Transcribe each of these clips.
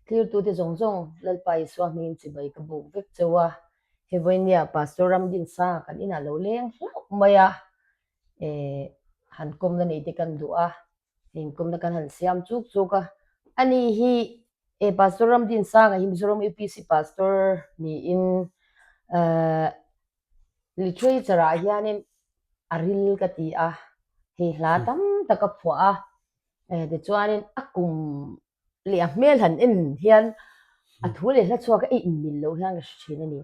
Thlirtute zawng zawng Lalpa Isua hmingin chibai ka buk vek cheu a, he vawinia Pastor Ramdinsa kan inah lo leng hlauh mai a, eh han kawmna nei te kan duh a, hei inkawmna kan han siam chuk chuk a, ani hi eh Pastor Ramdinsanga hi Mizoram UPC Pastor niin eh Literature ah hianin a ril ka ti a, hei hla tam tak a phuah a, eh tichuanin a kum leh a hmel han en hian a thu leh hla chhuak a ei inmil loh hian ka hre thin a ni.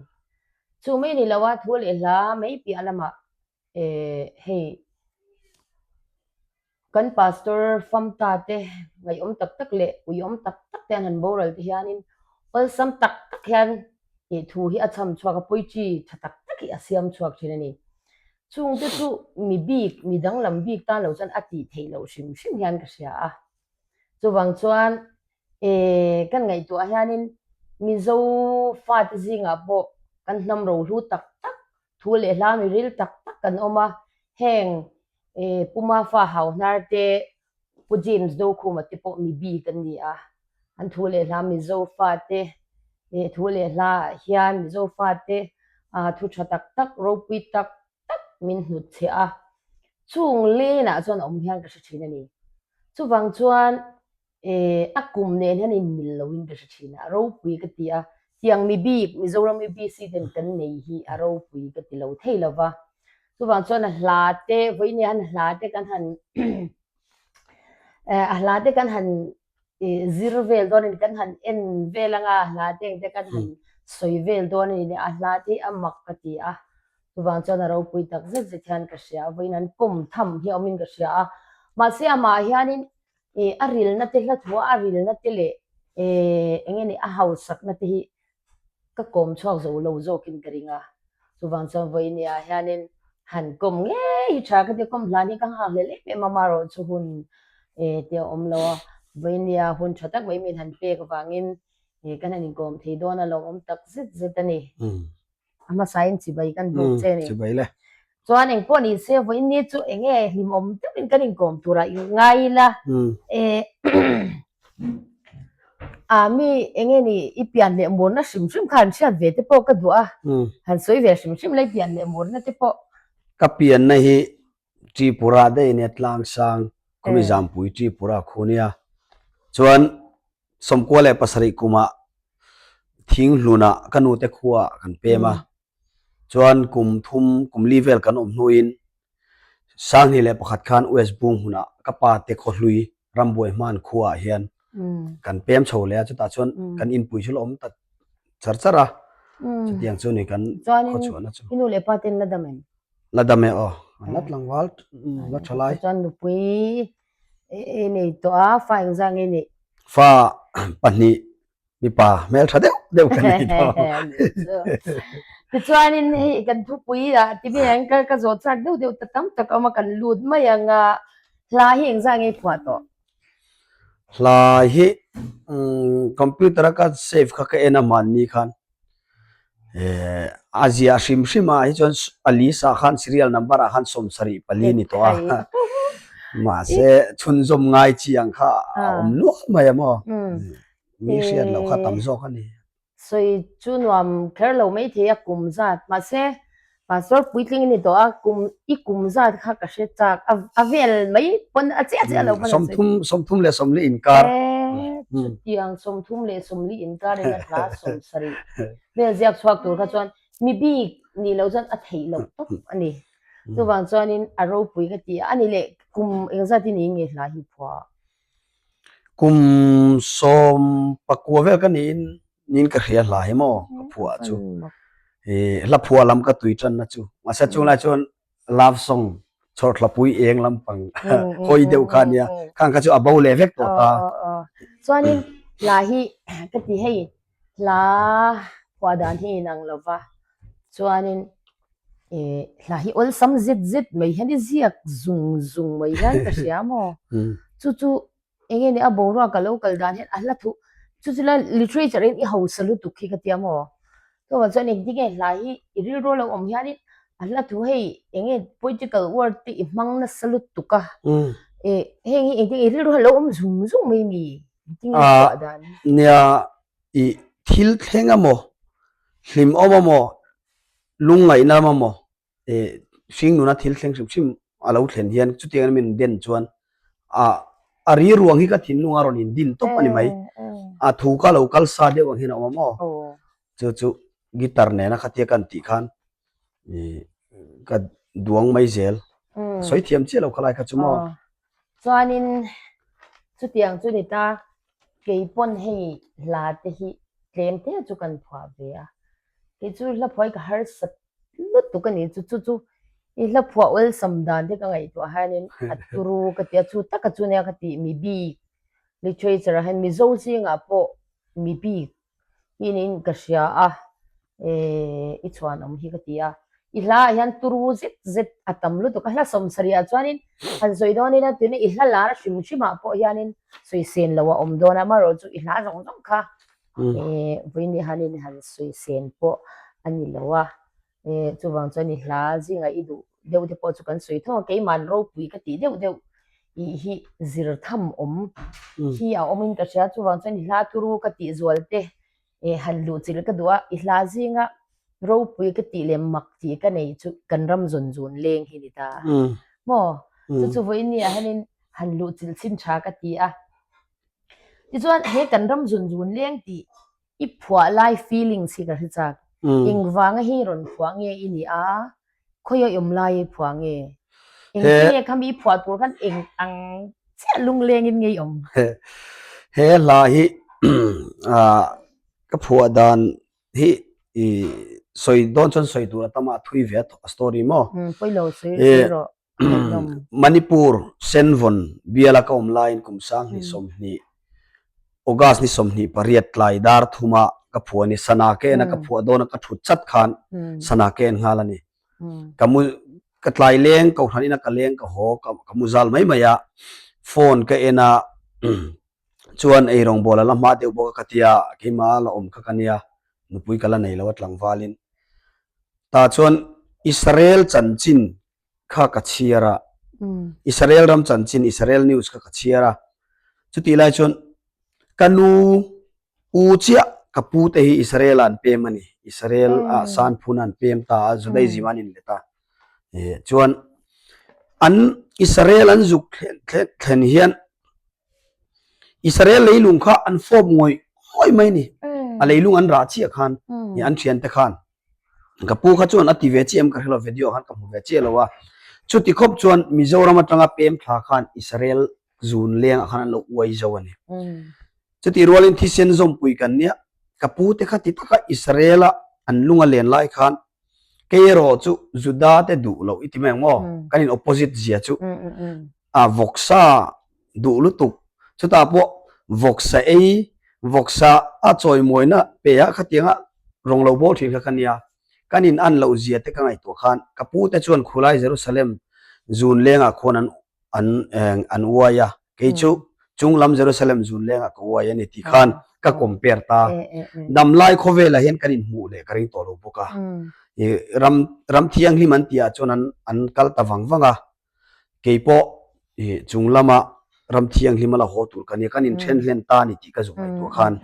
Chu mai ni lo a thu leh hla mai piah lamah eh hei Kan pastor famta te ngaihawm tak tak leh uiawm tak tak te an han boral te hianin awlsam tak tak hian ih thu hi a chham chhuak a, poetry tha tak tak hi a siam chhuak thin a ni. Chungte chu mi bik, mi danglam bik tan lo chuan a tih theih loh hrim hrim hian ka hria a. Chuvang chuan eh kan ngaihtuah hianin Mizo fate zingah pawh kan hnam rohlu tak tak, thu leh hla mi ril tak tak kan awm a, heng Pu Mafa Hauhnar te, Pu James Dokhuma te pawh mi bik an ni a, an thu leh hla Mizo fate thu leh hla ah hian Mizo fate thu tha tak tak, ropui tak tak min hnutchhiah a, chung lenah chuan a awm hian ka hre thin a ni. Chuvang chuan Eh, a kum nen hian inmil loin ka hre thin a, a ropui ka ti a, tiang mi bik Mizoram UPC ten kan nei hi a ropui ka ti lo thei lo va. Chuvang chuan a hla te, vawiin hian hla te kan han eh, a hla te kan han zir vel dawn a ni, kan han en vel anga a hla te ang te kan han sawi vel dawn a ni, a hla te hi a mak ka ti a, chuvang chuan a ropui tak zet zet hian ka hria a, vawiin an kawm tham hi a awmin ka hria a, mahse amah hianin Ih a rilna te hla thu a a rilna te leh eh eng nge ni a hausakna te hi ka kawm chhuak zo lo zawkin ka ring a, chuvang chuan vawinia hianin han kawm ngei hi tha ka ti a, kawm hlan hi ka nghakhlel em em a, amaherawhchu hun eh te a awm lo a, vawinia hun tha tak mai min han pek avangin eh kan han inkawm thei dawn a lawmawm tak zet zet a ni. A hmasain chibai kan bawk che a ni. Chibai le. Chuan eng pawh ni se vawiin ni chu eng nge hlimawm deuhin kan inkawm turah i ngai ila. Eh a mi eng nge ni i pian leh murna hrim hrim kha han hriat ve te pawh ka duh a. Han sawi ve hrim hrim la i pian leh murna te pawh. Ka pianna hi Tripura daih a nia Tlangsang khawmi Zampui Tripura khu nia. Chuan 17 kumah Thinghlunah ka nute khuaah kan pem a, chuan kum thum kum li vel kan awm hnuin 2001 khan US Bung hmunah ka pa te khawhlui Rambuai hman khuaah hian kan pem chho leh a, chutah chuan kan inpui chu la awm ta char char a, chutiang chu ni kan khawchhuahna chu. Chuanin i nu leh pa ten la dam em? La dam e aw, an la tlangval la tha lai. Chuan nupui I nei tawh a, fa engzah nge neih? Fa pahnih mipa hmel tha deuh deuh ka nei tawh. Tichuanin hei kan thupui ah ti mai ang ka ka zawh chak deuh deuh ta tam tak a awm a kan lut mai ang a, hla hi engzah nge i phuah tawh? Hla hi computer a ka save kha ka en a hmanni khan Eh a zia hrim hrim ah hi chuan a list ah khan serial number ah khan 74 ni tawh a mahse chhunzawm ngai chi ang kha a awm nual mai a maw mi hriat loh kha tam zawk a ni. Sawi chu nuam kher lo mai thei a kum zat mahse Pastor puitling i ni tawh a kum i kum zat kha ka hre chak a a vel mai pawn a chiah chiah lo pawn a sawi. 30 30 leh 40 inkar. Eee chutiang 30 leh 40 inkar in a hla 70 vel ziak chhuak tur kha chuan mi bik nih loh chuan a theih loh tawp a ni. Chuvang chuanin a ropui ka ti a, ani leh kum engzat i ni nge hla hi phuah? Kum 19 vel ka niin niin ka hria hla hi maw ka phuah chu ih hla phuah lam ka tui tanna chu mahse chung lai chuan love song chhawrthlapui eng lampang hawi deuh kha ania khang kha chu a bo leh vek tawh ta. Chuanin hla hi ka ti hei hla phuah dan hi inang lova chuanin ih hla hi awlsam zet zet mai hian i ziak zung zung mai hian ka hria maw chu chu Eng nge ni a boruak a lo kal dan hian a hla thu chu chu la literature in i hausa lutuk khi ka tia maw? Chuvang chuan engtin nge hla hi i rilru a lo awm hianin a hla thu hei eng nge poetical word te i hmang nasa lutuk a eh heng hi engtin nge i rilru a lo awm zung zung mai mi engtin nge i chhuah dan? Nia. I thil thleng emaw, hlimawm emaw, lungngaihna lam emaw, hring nuna thil thleng hrim hrim a lo thlen hian chutiang min den chuan a a ri ruang hi ka thinlung a rawn in din tawp a ni mai. A thu ka lo kal sa deuh ang hian a awm a maw? Chu chu guitar nena khatia kan tih khan ka duang mai zel. Sawi thiam chiah lo khalai kha chu maw? Chuanin chutiang chu ni ta kei pawn hei hla te hi tlem te chu kan phuah ve a. Kei chu hla phuah hi ka harsat lutuk a ni. Chu chu chu i hla phuah awlsam dan te ka ngaihtuah hianin a turu ka ti a, chu taka chu nia ka tih mi bik literature ah hian Mizo zingah pawh mi bik hi niin ka hria a, eh i chhuanawm hi ka ti a. I hla ah hian turu zet zet a tam lutuk a, hla sawmsarih ah chuanin han sawi dawn ila tuna i hla lar hrim hrim ah pawh hianin sawi sen loh a awm dawn a, amaherawhchu i hla zawng zawng kha eh vawiin hianin han sawi sen pawh a ni lo a, eh chuvang chuan i hla zingah i duh deuh te pawh chu kan sawi thung a, keimahn ropui ka tih deuh deuh tih hi zir tham awm hi a awmin ka hria, chuvang chuan i hla turu ka tih zual te eh han luh chilh ka duh a, i hla zinga ropui ka tih leh mak tih ka neih chu kan ram zawn zun leng hi ni ta maw? Chu chu vawiin ni ah hianin han luh chilh chhin tha ka ti a, tichuan he kan ram zawn zun leng tih i phuah lai feelings hi ka hre chak, engvanga hi rawn phuah nge i nih a, khawiah i awm lai i phuah nge? Engtin nge khami i phuah tur khan eng ang chiah lunglengin nge i awm? He hla hi ka phuah dan hi i sawi dawn chuan sawi tur a tam a, a thui ve a story maw? Pawilo sawi sawi rawh. Manipur Senvawn biala ka awm laiin kum 2020 August ni 28 tlai dar thuma ka phuah a ni. Sana ka en a, ka phuah dawn a, ka thut chat khan sana ka en nghal a ni. Ka mu ka tlai leng kohhran ina ka leng ka haw ka mu zal mai mai a, phone ka en a chuan eirawngbawl a la hma deuh bawk a ka tia keimah la awm kha ka nia nupui ka la nei lo a tlangvalin. Tah chuan Israel chanchin kha ka chhiar a, Israel ram chanchin, Israel news kha ka chhiar a. Chutih lai chuan ka nu u chiah ka pu te hi Israel ah an pem a ni. Israel ah Sanphun ah an pem ta a, Judaism ah an inlet a. Chuan an Israel an zuk thlen hian Israel leilung kha an fawp ngawih ngawih mai a ni. A leilung an rah chiah khan an thiante khan. Ka pu kha chuan a ti ve chiah em ka hrelo video khan ka hmu ve chiah lo a. Chuti khawp chuan Mizoram atanga pem thla khan Israel zun leng ah khan an lo uai zo a ni. Chuti rualin thisen zawmpui kan nia ka pu te kha ti taka Israel a an lung a len lai khan kei erawh chu Juda te duh loh i ti mai ang maw? Kan in opposite zia chu a vawksa duh lutuk. Chutah pawh vawksa ei, vawksa a chawimawina pe a khatianga rawng lo bawl thin kha ka nia. Kan in an loh zia te ka ngaihtuah khan ka pu te chuan khulai Jerusalem zun lengah khuan an an an uai a, kei chu chung lam Jerusalem zun lengah ka uai a ni tih khan ka compare ta. Damlai khawvelah hian kan inhmuh leh ka ring tawh lo bawk a. Ram ram thianghlim an tih ah chuan an an kal ta vang vang a. Kei pawh chung lama ram thianghlim a la haw tur ka nia, kan inthen hlen ta a ni tih ka zuk ngaihtuah khan.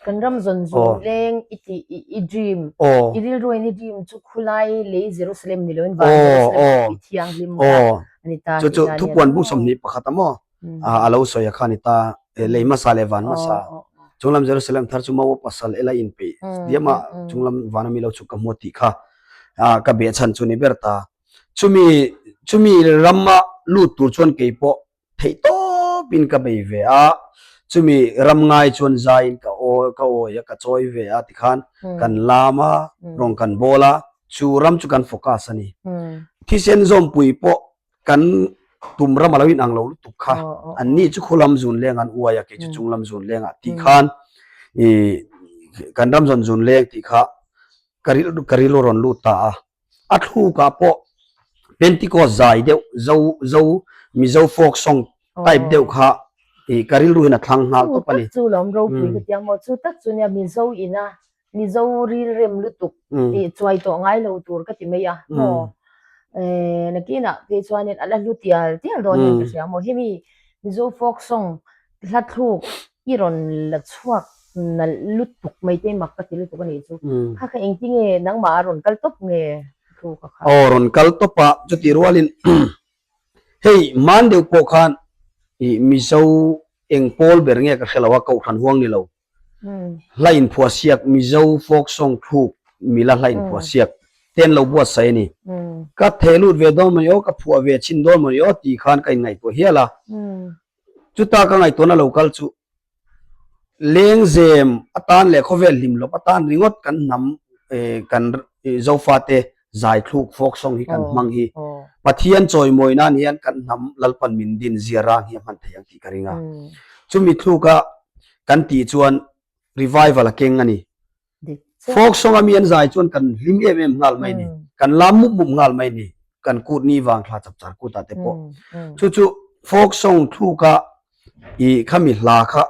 Kan ram zawn zawn leng i tih i dream, i rilruain i dream chu khulai lei Jerusalem ni loin van Jerusalem i thianghlim kha a ni ta. Chu chu thupuan bung 21 a maw a lo sawi a kha a ni ta, lei hmasa leh van hmasa. Chung lam Jerusalem thar chu Moab pasal ela inpeih diam a, chung lam van ami lo chhuk ka hmu a tih kha ka behchhan chu ni ber ta. Chumi chumi rama lut tur chuan kei pawh theih tawpin ka bei ve a, chumi ram ngai chuan zaiin ka awi ka awi a, ka chawi ve a tikhan kan lam a, rawng kan bawl a, chu ram chu kan focus a ni. Thisen zawmpui pawh kan tum ram a lo inang lo lutuk kha, anni chu khulam zun leng an uai a, kei chu chunglam zun lengah tih khan ih kan ram zawn zun leng tih kha ka rilru ka rilru a rawn lut ta a. A thlukah pawh Pentecost zai deuh zo zo Mizo folk song type deuh kha ih ka rilru hian a thlang nghal tawp a ni. Chu tak chu lawm ropui ka ti ang maw, chu tak chu nia Mizo ina Mizo rilrem lutuk ih chuai tawh ngai lo tur ka ti mai a maw. Eh nakinah phei chuanin a la hlu tial tial dawn hian ka hria maw. Hemi Mizo folk song hla thluk i rawn la chhuak. nalh lutuk mai te mak ka ti lutuk a nih chu. Kha kha engtinge nangmah a rawn kal tawp nge thu ka kha? Aw rawn kal tawp a, chutih rualin hei hman deuh pawh khan ih Mizo eng pawl ber nge ka hre lo a, Kohhran huang ni lo. Hla inphuah siak Mizo folk song thluk mila hla inphuah siak te an lo buatsaih a ni. Ka theh lut ve dawn mawni aw, ka phuah ve chhin dawn mawni aw tih khan ka inngaihtuah hial a. Chuta ka ngaihtuahna lo kal chu Lengzem atan leh khawvel hlimlawp atan ringawt kan hnam kan Zofate zaithluk folk song hi kan hmang hi Pathian chawimawi nan hian kan hnam Lalpan min din zia rang hi a hman thei ang tih ka ring a. Chumi thluka kan tih chuan revival a keng a ni. Folk song a mi an zai chuan kan hlim em em nghal mai ni. Kan lam mup mup nghal mai ni. Kan kut ni vang thla chap char kut ah te pawh. Chu chu folk song thluka i khami hla kha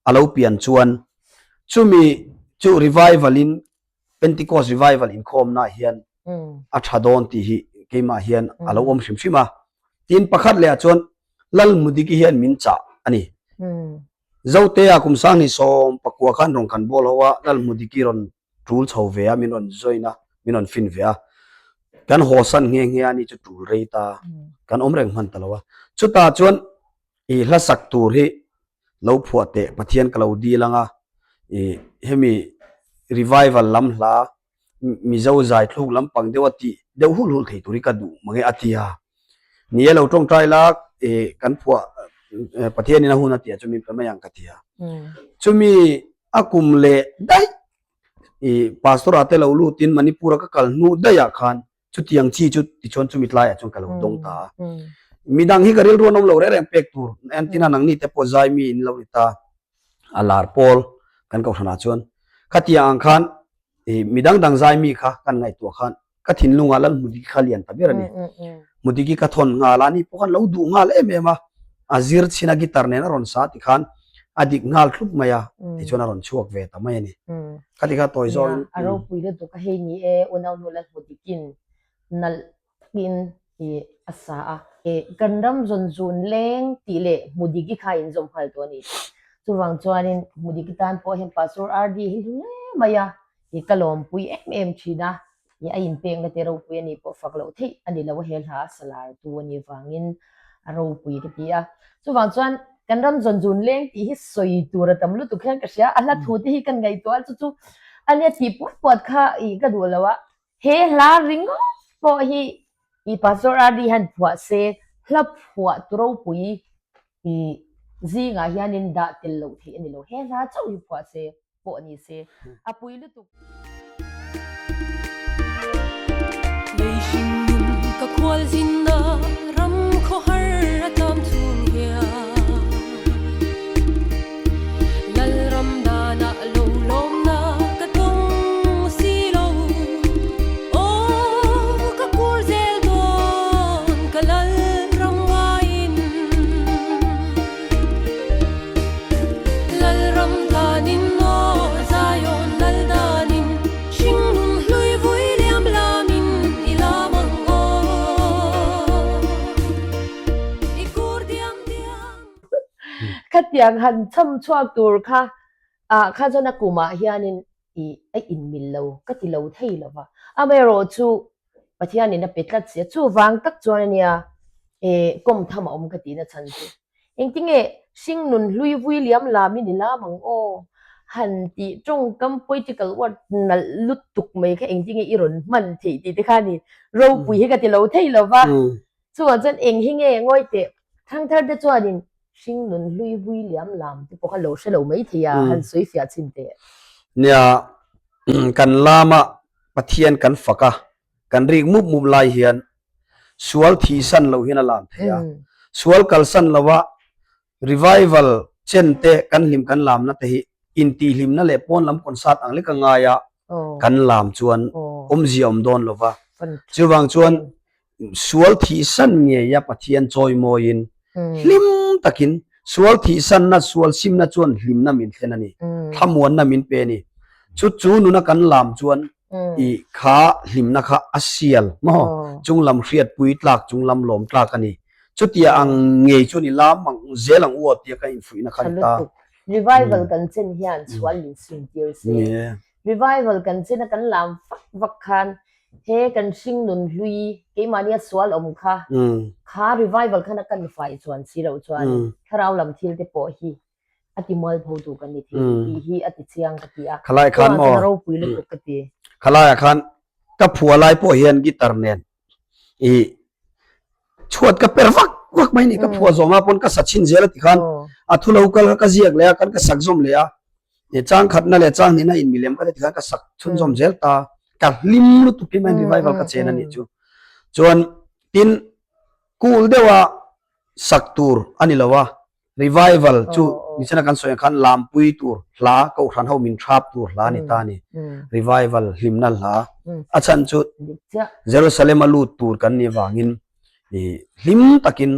a lo pian chuan chumi chu revival in Pentecost revival inkhawmna ah hian a tha dawn tih hi keimah hian a lo awm hrim hrim a. Tin pakhat leh ah chuan Lalmudiki hian min chah a ni. Zotea kum sanghnih 14 khan rawn kan bawl ho a, Lalhmudiki rawn tul chho ve a, min rawn join a, min rawn fin ve a. Kan haw san nghe nghe a, ni chu tul rei ta, kan awm reng hman ta lo a. Chutah chuan i hla sak tur hi lo phuah teh Pathian ka lo dil ang a, i hemi revival lam hla Mizo zai thluk lampang deuh a tih deuh hulh hulh thei tur hi ka duh mange a ti a. Ni e lo tawngtai la eh kan phuah Pathianin a hun a tih ah chuan min pe mai ang ka ti a. Chumi a kum leh daih ih Pastor ah te lo lutin Manipur a ka kal hnu daih ah khan chutiang chi chu tichuan chumi tlaiah chuan ka lo dawng ta a. Midang hi ka rilru an awm lo reng reng pek tur entina nangni te pawh zai mi in lo ni ta a lar pawl kan kohhranah chuan khatiang ang khan ih midang dang zai mi kha kan ngaihtuah khan ka thinlungah lal Hmudiki kha lian ta ber a ni. Hmudiki ka thawn nghal a, ani pawh khan lo duh nghal em em a, a zir chhin a guitar nen a rawn sa tikhan a dik nghal thlup mai a, tichuan a rawn chhuak ve ta mai a ni. Khati kha tawi zawk in. A ropui lutuk a, hei ni e unaunu lal Hmudikin nalh takin ih a sa a. Kan ram zawn zun leng tih leh Hmudiki kha inzawm nghal tawh a ni. Chuvang chuanin Hmudiki tan pawh hian Pastor RD hi hlu hle mai a, ih ka lawmpui em em thin a. Ih a inpekna te ropui a nih pawh fak loh theih a ni lo a, he hla a salar tu a nih vangin a ropui ka ti a. Chuvang chuan kan ram zawn zun leng tih hi sawi tur a tam lutuk hian ka hria, a hla thu te hi kan ngaihtuah a chu chu a nia tih puat puat kha ih ka duh lo a. He hla ringawt pawh hi ih Pastor RD hian phuah se hla phuah tu ropui ih zingah hianin dah tel loh theih a ni lo. He hla chauh hi phuah se. pawh ni se a pui lutuk. Lei hringnun ka khual zinna ram khawhar a tlam chhung hian Lalram danah lo lawmna ka tawng si lo Aw ka kur zel dawn ka Lalram ngaiin Lalram danin aw Zion lal danin Hringnun hlui vui liam lamin i lam ang aw I kur diam diam. Khatiang han cham chhuak tur kha ah kha chuan a kumah hianin i a inmil lo ka ti lo thei lo va. Amaherawh chu Pathianin a pe tlat si a, chuvang tak chuan ania eh kawm tham a awm ka tihna chhan chu. Engtinge hringnun hlui vui liam lam i ni lam ang aw? Han tih tawngkam poetical word nalh lutuk mai kha engtinge i rawn hman theih tih te kha ni ropui hi ka ti lo thei lo va. Chuvang chuan eng hi nge ngawi teh thangthar te chuanin hringnun hlui vui liam lam te pawh kha lo hre lo mai thei a, han sawi fiah chhin teh. Nia, kan lama Pathian kan fak a, kan rik mup mup lai hian sual thihsan loh hian a lam thei a. Sual kalsan loha revival chen te kan hlim kan lamna te hi intihhlimna leh pawn lam concert ang lek a ngai a kan lam chuan awmzia awm dawn lo va. Chuvang chuan sual thihsan ngeia Pathian chawimawiin hlim takin sual thihsanna, sual simna chuan hlimna min thlen a ni, thlamuanna min pe a ni. Chu chu nuna kan lam chuan i kha hlimna kha a sial maw? Chung lam hriatpui tlak, chung lam lawm tlak a ni. Chutia ang ngei chuan i lam ang zel ang u aw tia ka infuihna kha a ni ta. Revival kan chen hian sual min sim tir se. Revival kan chen a kan lam vak vak khan he kan hring nun hlui keimahnia sual awm kha kha revival khan a kan fai chuan si loh chuan thlarau lam thil te pawh hi a ti mual pho tu kan ni thei tih hi a ti chiang ka ti a. Khalai khan maw? A ropui lutuk ka ti. Khalai ah khan ka phua lai pawh hian guitar nen i chhuat ka per vak vak mai ni ka phua zawm a pawn ka sa chhin zel a ti khan a thu lo kal ka ziak leh a kan ka sak zawm leh a e chang khatna leh chang hnihna in milem ka ti khan ka sak chhun zawm zel ta ka hlim lutuk hi mai revival ka chen a nih chu chuan tin cool deuha sak tur a ni lo a Revival chu nichina kan sawi ang khan lampui tur hla kohhran ho min thap tur hla a ni ta a ni. Revival hlimna hla a chhan chu Jerusalem a lut tur kan nih avangin hlim takin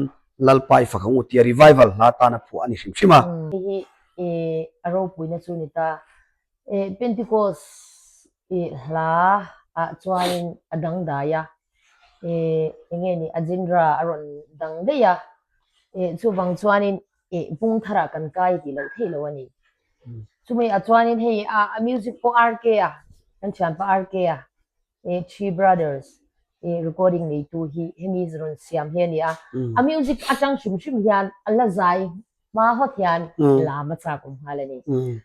Lalpa i fak ang u tia revival hla tana phuah a ni hrim hrim a. Hei hi a ropuina chu a ni ta. Pentecost hla ah chuanin a dangdai a, enge ni a genre a rawn dang daih a, chuvang chuanin bung tharah kan kai tih loh theih loh a ni. Chumi ah chuanin hei a music pawh RK a, kan thianpa RK a, Three Brothers recording neitu hi hemi rawn siam hi a ni a, a music atang hrim hrim hian a la zai Hma hawt hian lam a chak awm nghal a ni.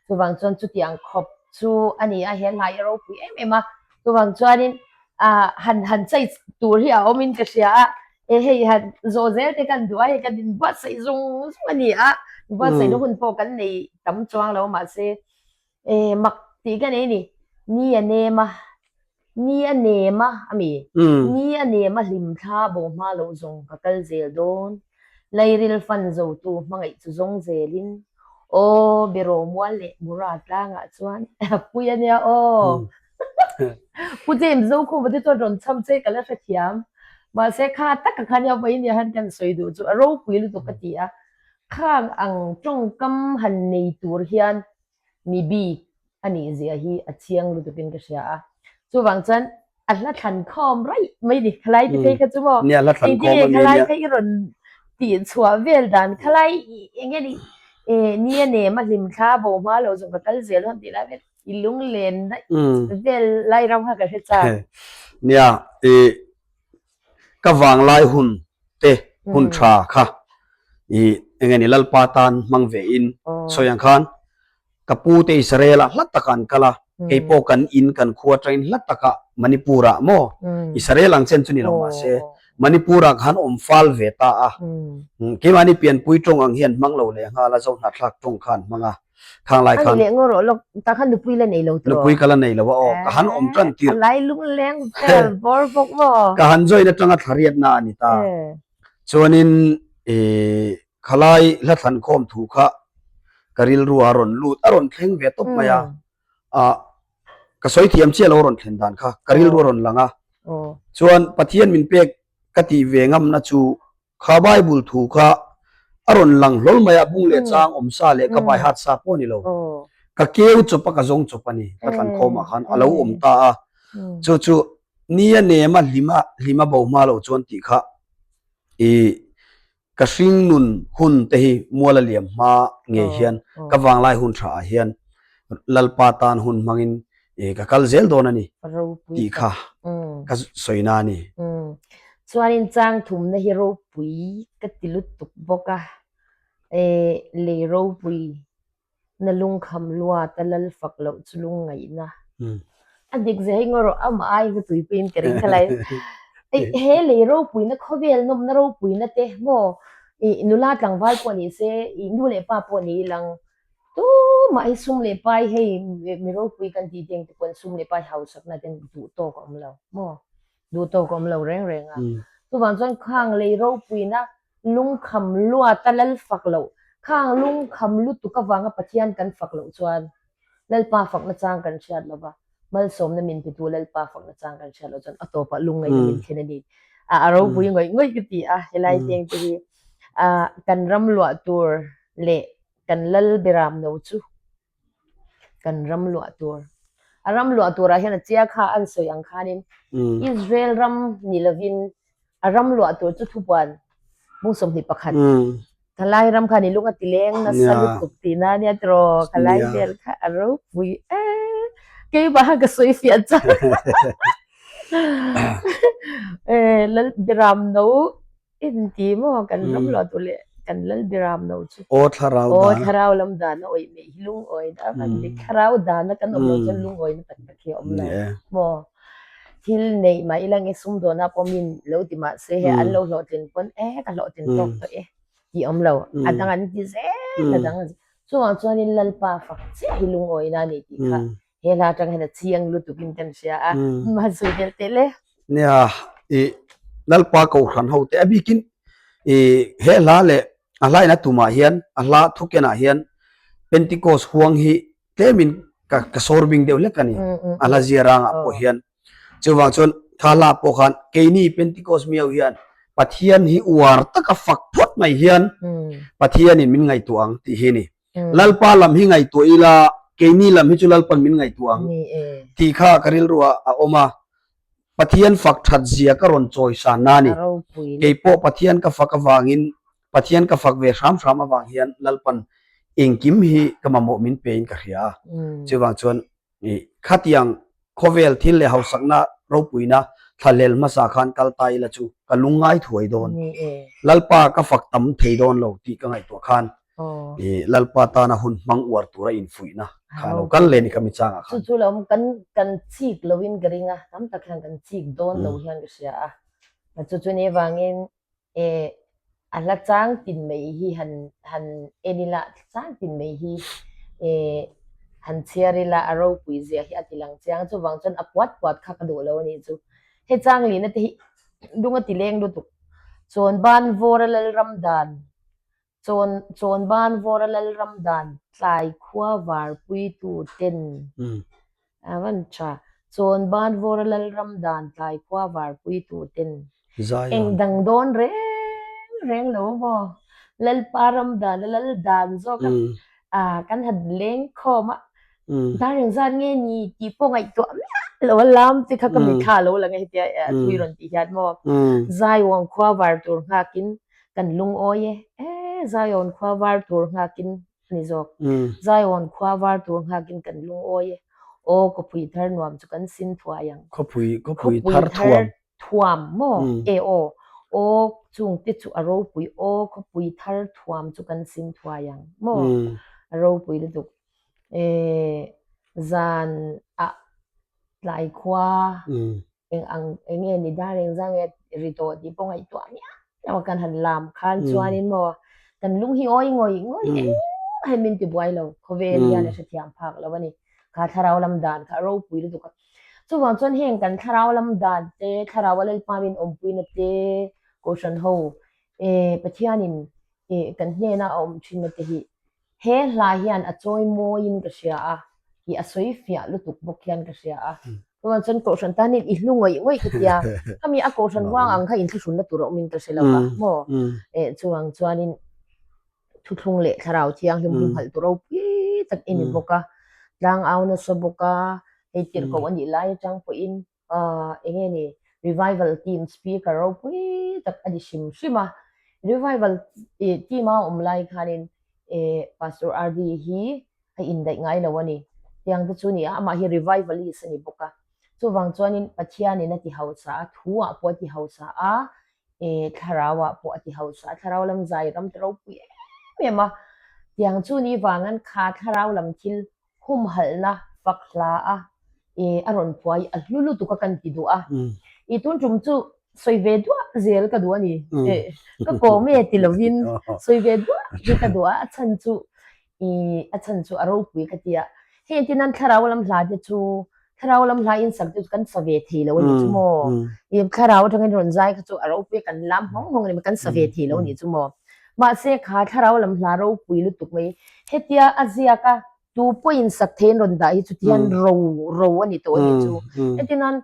Chuvang chuan chutiang khawp chu a ni a, he hla hi a ropui em em a. Chuvang chuanin han han chei tur hi a awmin ka hria a, e hei han zawh zel te kan duh a, hei kan inbuatsaih zung zung a ni a, inbuatsaihna hun pawh kan nei tam chuang lo mahse e mak tih ka nei a ni, ni a nem a, Ni a nem a, a mi. Ni a nem a hlim thla bo hma loh zawng ka kal zel dawn. Lairil fan zotu hmangaih chu zawng zelin. Aw, Beraw mual leh Mura tlangah chuan pui a nia aw. Pu James Zokhuma te chuan rawn cham che ka la hrethiam. Mahse kha taka khan nia vawiin nia han kan sawi duh chu a ropui lutuk ka ti a. Khang ang tawngkam han nei tur hian mi bik a nih zia hi a chiang lutuk in ka hria a. Chuvang chuan a hla thlan khawm raih mai ni khalai te phei kha chu maw? Nia hla thlan khawm a ni nia. Khalai kha i rawn tih chhuah vel dan khalai eng nge ni ni a nem a hlim thla bo hma lo zawng ka kal zel hawn tih lai vel i lunglen daih vel lai ram kha ka hre chak. Nia i ka vanglai hun te hun tha kha i eng nge ni Lalpa tan hmang ve in sawi ang khan ka pu te Israel ah hla takah an kal a, kei pawh kan in kan khua atangin hla takah Manipur ah maw Israel ang chen chu ni lo mahse Manipur ah khan awm fal ve ta a, keimahni pianpui tawng ang hian hmang lo leh nghal a Zohnahthlak tawng kha an hmang a. Khang lai khan. Ani leh ngaw rawh lawk tah khan nupui la nei lo tawh. Nupui ka la nei lo a aw ka han awm tan tir. A lai lung leng vel bawr bawk maw. Ka han join atanga thla riatna a ni ta. Chuanin khalai hla thlan khawm thu kha ka rilru a rawn lut a rawn thleng ve tawp mai a. Ka sawi thiam chiah lo a rawn thlen dan kha ka rilru a rawn lang a. Chuan Pathian min pek ka tih ve ngamna chu Kha Bible thu kha a rawn lang hlawl mai a, bung leh chang awm sa leh ka baihat sa pawh a ni lo. Ka keu chawp a, ka zawng chawp a ni. Ka thlan khawmah khan a lo awm ta a. Chu chu ni a nem a, hlim a, hlim a bo hma loh chuan tih kha i ka hring nun hun te hi mual a liam hma ngei hian ka vanglai hun tha ah hian Lalpa tan hun hmangin ka kal zel dawn a ni tih kha ka sawi na a ni. Chuanin chang thumna hi ropui ka ti lutuk bawk a, lei ropui na lungkham luat a lal fak loh chu lungngaihna a dik zia hi ngaw rawh amah aiin ka tuipuiin ka ring khalai. He lei ropuina khawvel nawmna ropuina te maw nula tlangval pawh ni se nu leh pa pawh ni ilang Tumah hi sum leh pai hei mi ropui kan tih te engte pawhin sum leh pai hausakna ten duh tawk a awm lo maw? Duh tawk a awm lo reng reng a. Chuvang chuan khang lei ropuina lungkham luata lal fak loh, khang lungkham lutuk avanga Pathian kan fak loh chuan Lalpa fakna chang kan hriat lo va, malsawmna min titu Lalpa fakna chang kan hriat loh chuan a tawpah lungngaihna min thlen a ni. A ropui ngawih ngawih ka ti a, helai tengte hi kan ram luah tur leh Kan lal beram no chu kan ram luah tur. A ram luah turah hian a chia kha an sawi ang khanin Israel ram ni lovin a ram luah tur chu thupuan bung 21. Khalai ram khan i lung a ti leng nasa lutuk tihna a nia tiraw? Khalai vel kha a ropui e. Keimah khan ka sawi fiah chak. Lalbiram no inti maw kan ram lo tu leh kan Lalbiram no chu. Aw thlarau dan. Aw thlarau lam dan a awih mai hi lungawi na a van ni. Thlarau dan a kan awm loh chuan lungawi na tak tak hi a awm lo maw? Thil neih mah ila nge sumdawnah pawh min lo ti mah se he an lo hlawhtlin pawn e ka hlawhtlin tawk tawh e tih awm lo. A dang an ti zel a dang an ti. Chuvang chuanin Lalpa fak chiah hi lungawina a ni tih kha he hla atang hian a chiang lutukin kan hria a. Mahse sawi tel teh le. Nia i Lalpa Kohhran ho te a bikin i he hla leh a hla in a tumah hian a hla thukenah hian Pentecost huang hi tlemin ka ka sawr bing deuh hlek a ni a hla zia rangah pawh hian chuvang chuan tha hla pawh khan keini Pentecost miau hian Pathian hi uar taka fak phawt mai hian Pathianin min ngaihtuah ang tih hi a ni. Lalpa lam hi ngaihtuah ila keini lam hi chu Lalpan min ngaihtuah ang tih kha ka rilruah a awm a. Pathian fak that zia ka rawn chawi san na a ni. Keipawh Pathian ka fak avangin Pathian ka fak ve hram hram avang hian Lalpan engkim hi ka mamawh min pe in ka hria a. Chuvang chuan khatiang khawvel thil leh hausakna ropuina thlahlel hmasa khan kal ta ila chu ka lungngai thuai dawn. Lalpa ka fak tam thei dawn lo tih ka ngaihtuah khan Lalpa tana hun hmang uar tura infuihna kha a lo kal leh a ni kha mi changah khan. Chu chu lo kan kan chik loin ka ring a, tam tak hian kan chik dawn lo hian ka hria a. Chu chu ni avangin a hla chang tin mai hi han han en ila, chang tin mai hi han chhiar ila a ropui zia hi a ti lang chiang. Chuvang chuan a puat puat kha ka duh lo a nih chu. Hei chang lihna te hi lung a ti leng lutuk. Chawn ban vawra Lalram dan Chawn chawn ban vawra Lalram dan tlai khua var puitu ten a van tha. Chawn ban vawra Lalram dan tlai khua var puitu ten eng dang dawn reng reng lo maw? Lalpa ram dan a lal dan zawk a a kan han leng khawm a dar eng zat nge ni tih pawh ngaihtuah miah lo a lam te kha ka mitthla a lo lang a hetia thui rawn tih hian maw Zaiwang khua var tur nghakin kan lungawi e e Zion khua var tur nghakin a ni zawk Zion khua var tur nghakin kan lungawi e aw khawpui thar nuam chu kan sin thuai ang khawpui khawpui thar thuam thuam maw e aw aw chung te chu a ropui aw khawpui thar thuam chu kan sin thuai ang maw a ropui lutuk e zan ah tlai khua eng ang eng nge ni dar eng zang nge ri tawh tih pawh ngaihtuah miah lo a kan han lam khan chuanin maw kan lung hi awi ngawih ngawih engmah hian min ti buai lo khawvel hian a hrethiam phak lo a ni kha thlarau lam dan kha a ropui lutuk a chuvang chuan heng kan thlarau lam dan te thlarau a Lalpa min awmpuina te kohhran ho eh Pathianin eh kan hnena a awm thinna te hi He hla hian a chawi mawiin ka hria a, i a sawi fiah lutuk bawk hian ka hria a. Chuan chuan Kohhran tanin i hlu ngawih ngawih ka tia, khami a Kohhran huang ang kha inthlahrunna tur a awmin ka hre lo va maw? Eh chuvang chuanin thuthlung leh thlarau thianghlim humhalh tur ropui tak i ni bawk a, tlangau nasa bawk a, hei tirhkoh a nih lai atang pawhin Ahh eng nge ni revival team speaker ropui tak a ni hrim hrim a, revival team a awm lai khanin eh Pastor RD hi a indaih ngai lo a ni, tiang te chu ni a, amah hi revivalist a ni bawk a, chuvang chuanin Pathianin a ti hausa a, thu ah pawh a ti hausa a, eh thlarau ah pawh a ti hausa a, thlarau lam zai ram te ropui em em a, tiang chu ni vangan kha thlarau lam thil humhalhna fak hla a i a rawn phuai a hlu lutuk a kan ti duh a i tun tum chu sawi ve duah zel ka duh a ni ka kawm e ti lovin sawi ve duah hi ka duh a a chhan chu i a chhan chu a ropui ka ti a hei engtin nan thlarau lam hla te chu thlarau lam hla in sak te chu kan sa ve thei lo a nih chu maw i thlarau atangin rawn zai kha chu a ropui a kan lam nghawng nghawng a ni kan sa ve thei lo a nih chu maw mahse kha thlarau lam hla ropui lutuk mai hetia a ziak a Tu pawhin sak theiin rawn dah hi chuti hian ro ro a ni tawh a nih chu. Hetinan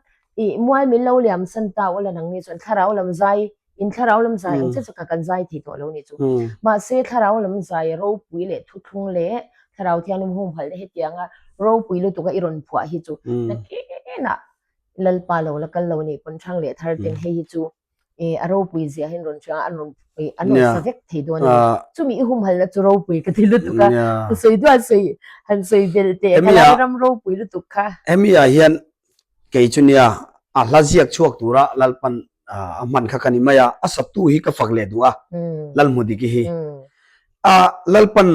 ih mual min lo liam san ta ula nang ni chuan thlarau lam zai in thlarau lam zai ang che chu kha kan zai thei tawh lo a nih chu. Mahse thlarau lam zai ropui leh thuthlung leh thlarau thianghlim humhalh te hetianga ropui lutuk a i rawn phuah hi chu nakinah Lalpa lo la kal lo nih pawn hrang leh thar ten hei hi chu. Eh, a ropui zia hian rawn hria a, an rawn eh, an rawn sa vek thei dawn a ni. Chumi i humhalna chu ropui ka ti lutuk a, sawi duah sawi han sawi belh teh khalai ram ropui lutuk kha. Hemi ah hian kei chu nia a hla ziak chhuak tura Lalpan a hman kha ka ni mai a, a satu hi ka fak leh duh a, Lalhmudiki hi. A Lalpan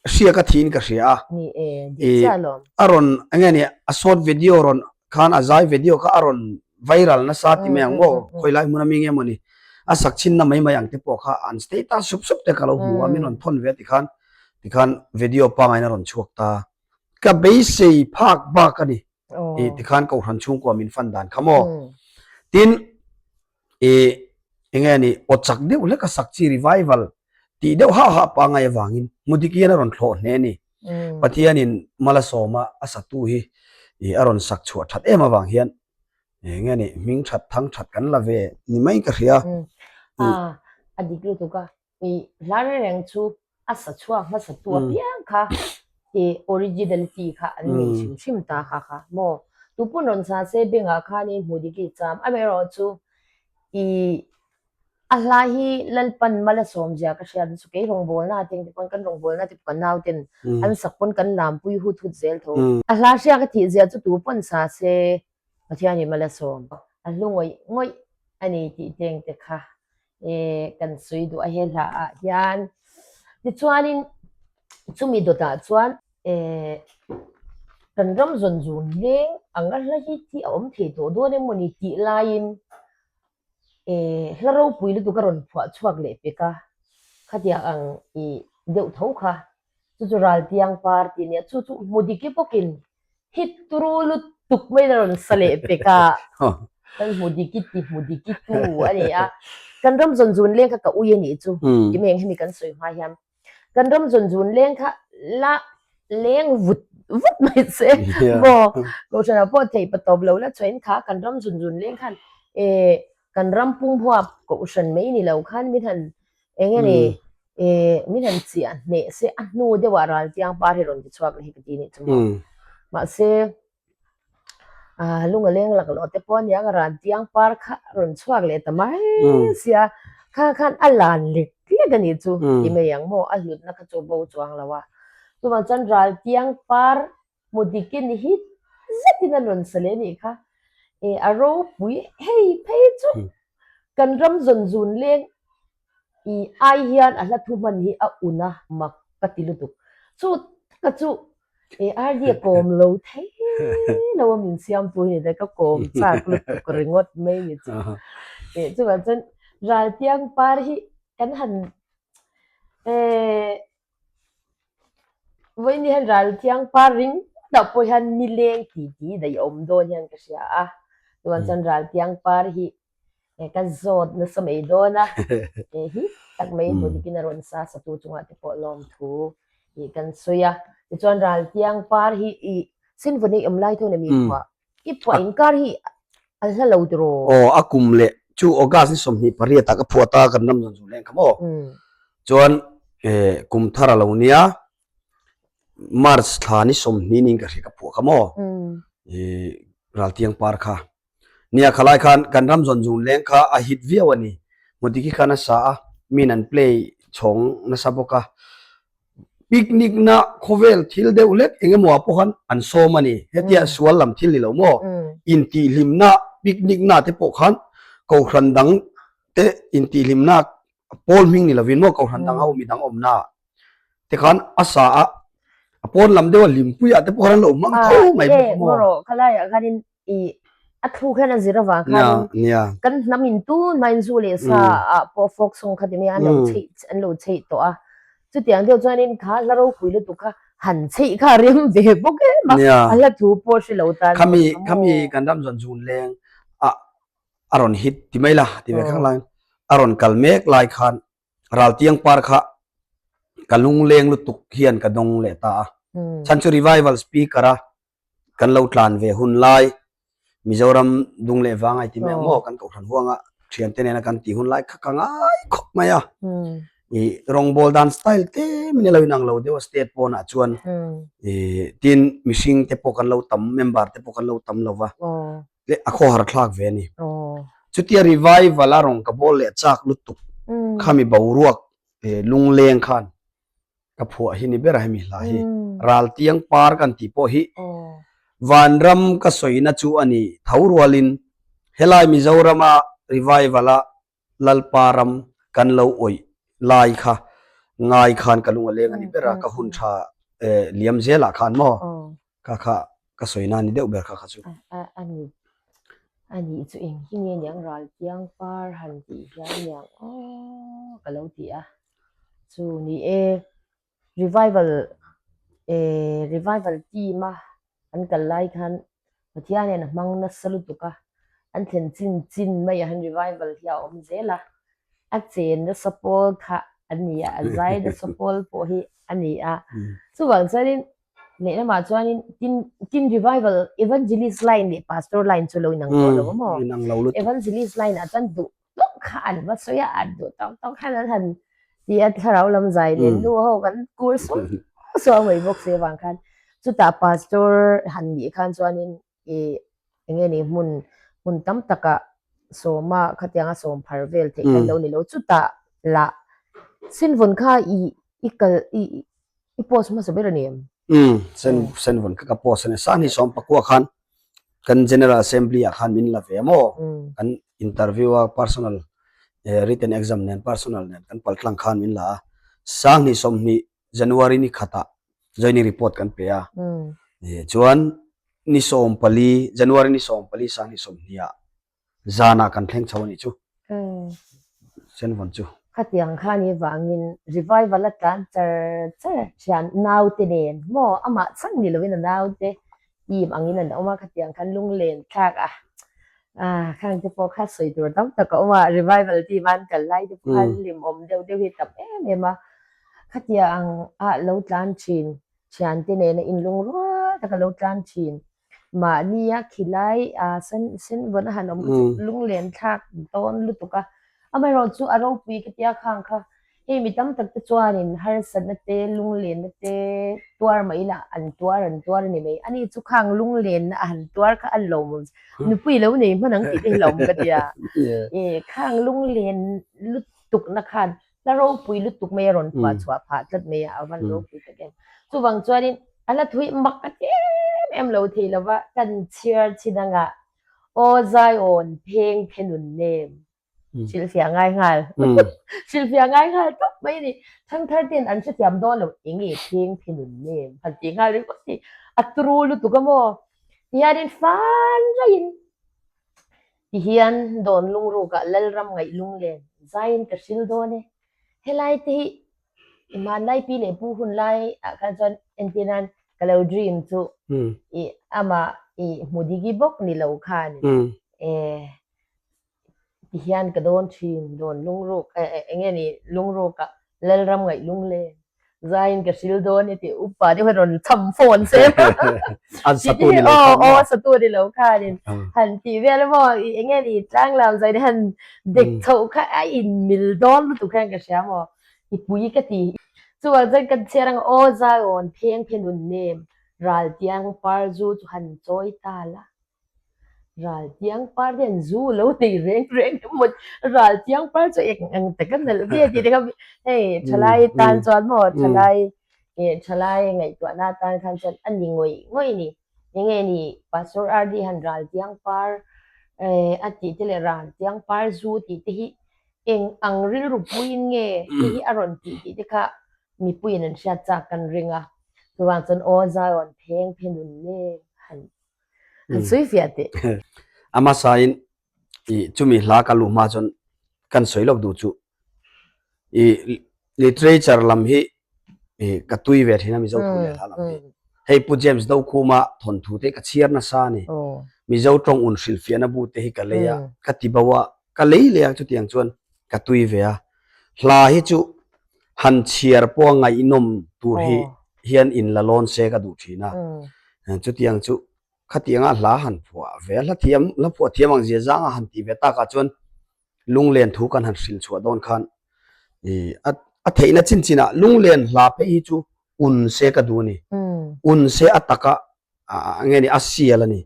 hria ka thiin ka hria a. Ni e, dik chiah alawm. A rawn enge ni a short video rawn khan a zai video kha a rawn viral nasa ti mai ang maw khawi lai hmun ami nge mawni a sak chhin na mai mai ang te pawh kha an status sup sup te ka lo hmu a min rawn thawn ve a tikhan tikhan video pangain a rawn chhuak ta ka beisei phak bak a ni i tikhan kohhran chhungkua min fan dan kha maw tin i enge ni aw chak deuh hlek a sak chi revival tih deuh hah hah pangai avangin Mudiki hian a rawn thlawh hle a ni. Pathianin Malasawma a satu hi i a rawn sak chhuah that em avang hian enge ni hming that thang that kan la ve ni mai ka hria. A a dik lutuk a, i hla reng chu a sa chhuak hmasa tu apiang kha i originality kha an nei hrim hrim ta kha kha maw. Tupawn rawn sa se bengah khanin hmuh dik i cham amaherawh chu i A hla hi Lalpan mal a sawm zia ka hriat chu kei rawngbawlna te engti pawn kan rawngbawlna te kan nau ten an sak pawn kan lampui hut hut zel tho. A hla hria ka thih zia chu tu pawn sa se Pathianin mal a sawm. A hlu ngawih ngawih a ni tih teng te kha e kan sawi duh a he hla ah hian. Tichuanin chumi dawtah chuan e kan ram zawn zun leng anga hla hi thi a awm thei tawh dawn em mawni tih laiin Eh, hla ropui lutuk a rawn phuah chhuak leh pek a, khatiang ang i deuh tho kha, chu chu Raltiang par tih nia, chu chu hmu dik i bawkin hit turu lutuk maiin a rawn sa leh pek a, kan hmu dik i ti hmu dik i tu a ni a, kan ram zawn zun leng kha ka ui a nih chu, ti mai ang hemi kan sawi hma hian. Kan ram zawn zun leng kha la leng vut vut mai se maw kohhranah pawh theih pa tawp lo la chuan kha kan ram zawn zun leng khan eh kan ram pum huap kohhran mai ni lo khan min han eng nge ni eh min han chiah hneh se a hnu deuhah raltiang par hi rawn ti chhuak leh hi ka ti nih chu maw mahse Ah lung a leng laklawh te pawh aniang a ran tiang par kha a rawn chhuak leh ta mai sia kha khan a lan lek lek a nih chu ti mai ang maw a hlutna kha chu bo chuang lo a chuvang chuan ral tiang par hmu dikin hit zetin a rawn sa leh a nih kha eh a ropui hei phei chu kan ram zawn zun leng i ai hian a hla thu hman hi a un a mak ka ti lutuk chu taka chu E RD a kawm lo thei lo a min siam tu hi ni ka kawm chak lutuk ringawt mai ni chu. E chuvang chuan Raltiang par hi kan han e vawiin hian Raltiang par ringawt ah pawh hian nileng ti ti daih awm dawn hian ka hria a. Chuvang chuan Raltiang par hi e ka zawt nasa mai dawn a e hi tak mai hmu dikin a rawn sa satu chungah te pawh lawmthu tih kan sawi a tichuan raltiang par hi i sinvawni awm lai thawin ami phuah i phuah inkar hi a hla lo tiraw aw a kum leh chu August ni 28 ah ka phuah ta kan ram zawn leng kha maw chuan e kum thar a lo nia March thla ni 20 niin ka hria ka phuah kha maw e raltiang par kha Nia khalai khan kan ram zawn zun leng kha a hit viau a ni. Modi khi khan a sa a, min an play chhawng nasa bawk a. Picnic na khawvel thil deuh hlek eng emaw ah pawh khan an sawm a ni. Hetia sual lam thil ni lo maw? Intihhlimna picnic na te pawh khan kohhran dang te intihhlimna pawl hming ni lovin maw kohhran dang ho midang awmna te khan a sa a a pawn lam deuh a hlimpui ah te pawh khan an lo hmang tho mai bawk maw. Maw khalaiah khanin i a thluk hian a zir avang khanin kan hnam in tun hmain zu leh sa ah pawh folk song kha ti mai a an lo chheih an lo chheih tawh a chutiang deuh chuanin kha hla ropui lutuk kha han chheih kha a rem ve bawk em a a hla thu pawh hre lo tan khami khami kan ram zawn zun leng a a rawn hit ti mai la ti ve khang lai a rawn kal mek lai khan Raltiang par kha ka lungleng lutuk hian ka dawng leh ta a. Chhan chu revival speaker a kan lo tlan ve hun lai Mizoram dung leh vang ai ti mai ang maw kan kohhran huanga thiante nena kan tih hun lai kha ka ngai khawp mai a. I rawngbawl dan style te min alo inang lo deuh a state pawnah chuan i tin mihring te pawh kan lo tam member te pawh kan lo tam lo va. A khawhar thlak ve a ni. Chutia revival a rawn ka bawl leh chak lutuk khami boruak lungleng khan ka phuah hi ni ber a hemi hla hi. Raltiang par kan tih pawh hi vanram ka sawina chu a ni tho rualin helai Mizorama revival a Lalpa ram kan lo awih lai kha ngai khan ka lung a leng a ni ber a, ka hun tha liam zelah khan maw kha kha ka sawi na ni deuh ber kha kha chu. A ni a nih chu eng hi nge niang Raltiang par han tih hian niang aw ka lo ti a, chu ni e revival revival team a an kal lai khan Pathian hian a hmang nasa lutuk a, an thlen chin chin maiah hian revival hi a awm zel a, a chen nasa pawl kha a ni a, a zai nasa pawl pawh hi a ni a. Chuvang chuanin lehlamah chuanin tin tin revival evangelist line leh pastor line chu lo inang tawh lo a maw? Evangelist line ah chuan duh tawk kha an va sawi a, an duh tawk tawk khan an han ti a, thlarau lam zai leh nu ho kan kur suau suau mai bawk si avang khan chutah pastor han nih khan chuanin ih eng nge ni hmun hmun tam takah sawma khatianga sawm phar vel theih khan lo ni lo chutah lah sinvawn kha ih i kal ih i post hmasa ber a ni em? Umm sen senvawn kha ka post a ni sangni sawm pakua khan kan General Assembly ah khan min la ve a maw kan interview a personal written exam nen personal nen kan pal tlang khan min la a sangni 20 January ni khatah joining report kan pe a chuan ni 14 January ni 14 sangni 20 ah Zanah kan thleng chho a nih chu. Senvawn chu. Khatiang kha ni vangin revival a tlan char char thian naute nen maw amah chang ni lovin a naute team angin an awm a khatiang khan lunglen thlak a ah khang te pawh kha sawi tur tam tak a awm a revival team a an kal lai te pawh khan hlimawm deuh deuh hi tam em em a khatiang ah lo tlan thin thiante nena inlungrual taka lo tlan thin. Mahnia khilai ah sen sen vawn a han awm kha chu lunglen thlak dawn lutuk a, amaherawh chu a ropui ka tia khang kha hei mi tam tak te chuanin harsatna te lunglenna te tuar mah ila an tuar an tuar a ni mai, ani chu khang lunglenna a han tuar kha a lawm nupui lo nei hman ang tih te hi lawm ka tia, eh khang lunglen lutukna khan hla ropui lutuk mai a rawn phuah chhuah phah tlat mai a, a van ropui tak em. Chuvang chuanin a la thui mak a ti em em lo thei lo va, kan chhiar chin anga aw Zion pheng phe nun nem hrilhfiah ngai nghal hrilhfiah ngai nghal tawp mai a ni. Thangthar ten an hrethiam dawn lo eng nge pheng phe nun nem han tih nghal ringawt hi a turu lutuk a maw. Tihianin fan raiin Tihian dawn lungrukah Lalram ngaih lunglen zaiin ka hril dawn e. Helai te hi i hmanlai pi leh pu hun lai ah khan chuan entir nan ka lo dream chu i amah i hmu digi bawk ni lo khan e tihian ka dawn thin dawn lungruk eng nge ni lungrukah Lalram ngaih lunglen zaiin ka hril dawn e tih upa deuh hian rawn cham phone se An satu ni lo khan maw? Aw satu ni lo khanin han tih vel maw i eng nge ni tlanglam zai te han dek chhoh kha a in mil dawn lutuk hian ka hria maw i pui ka ti. Chuvang chuan kan chhiar ang aw Zion pheng phe nun nem ral tiang par zu chu han chawi ta la. Ral tiang par hian zu lo nei reng reng emaw ral tiang par chu eng ang tak a nalh ve tih te kha hei thalai tan chuan maw thalai eh thalai ngaihtuahna atan khan chuan a ni ngawih ngawih a ni. Enge ni Pastor RD han ral tiang par eh a tih te leh ral tiang par zu tih te hi eng ang rilru puiin nge hei hi a rawn tih tih te kha mipuiin an hriat chak kan ring a. Chuvang chuan aw Zion pheng phe nun nen han Han sawi fiah teh. A hmasain i chumi hla ka luh hma chuan kan sawi lawk duh chu i literature lam hi i ka tui ve thin a Mizo thu leh hla lam hi. Hei Pu James Dokhuma thawnthu te ka chhiar nasa a ni. Mizo tawng un hrilhfiahna bu te hi ka lei a, ka ti bo a, ka lei leh a chutiang chuan ka tui ve a. Hla hi chu han chhiar pawha ngaihnawm tur hi hian in la lawn se ka duh thin a. Chutiang chu khatianga hla han phuah ve a, hla thiam hla phuah thiam ang zia zanga han tih ve takah chuan lunglen thu kan han hrilh chhuah dawn khan ih a a theihna chin chinah lunglen hla phei hi chu un se ka duh a ni. Un se a taka a nge ni a sial a ni.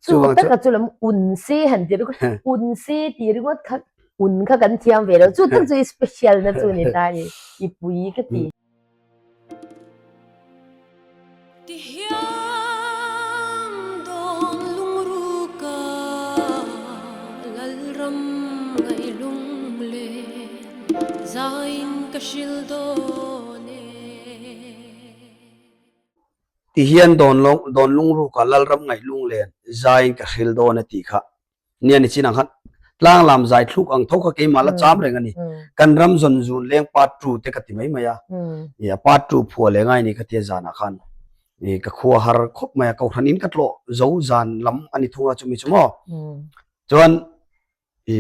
Chu taka chu lam un se han ti ringawt, un se ti ringawt kha un kha kan thiam ve lo. Chu tak chu i special na chu ni ta ni, i pui ka ti. Ti hian dawn lungruka Lalram ngaih lunglen zaiin ka hril dawn e. Ti hian dawn dawn lungruka Lalram ngaih lunglen zaiin ka hril dawn e tih kha Nia ni chin ang khan tlang lam zai thluk ang tho kha keimah la cham reng a ni. Kan ram zawn zun leng part 2 te ka ti mai mai a. I a part 2 phuah leh ngai ni ka tia zanah khan i ka khua har khawp mai a. Kohhran in ka tlawh zo zan lam a ni thung a chumi chu maw. Chuan i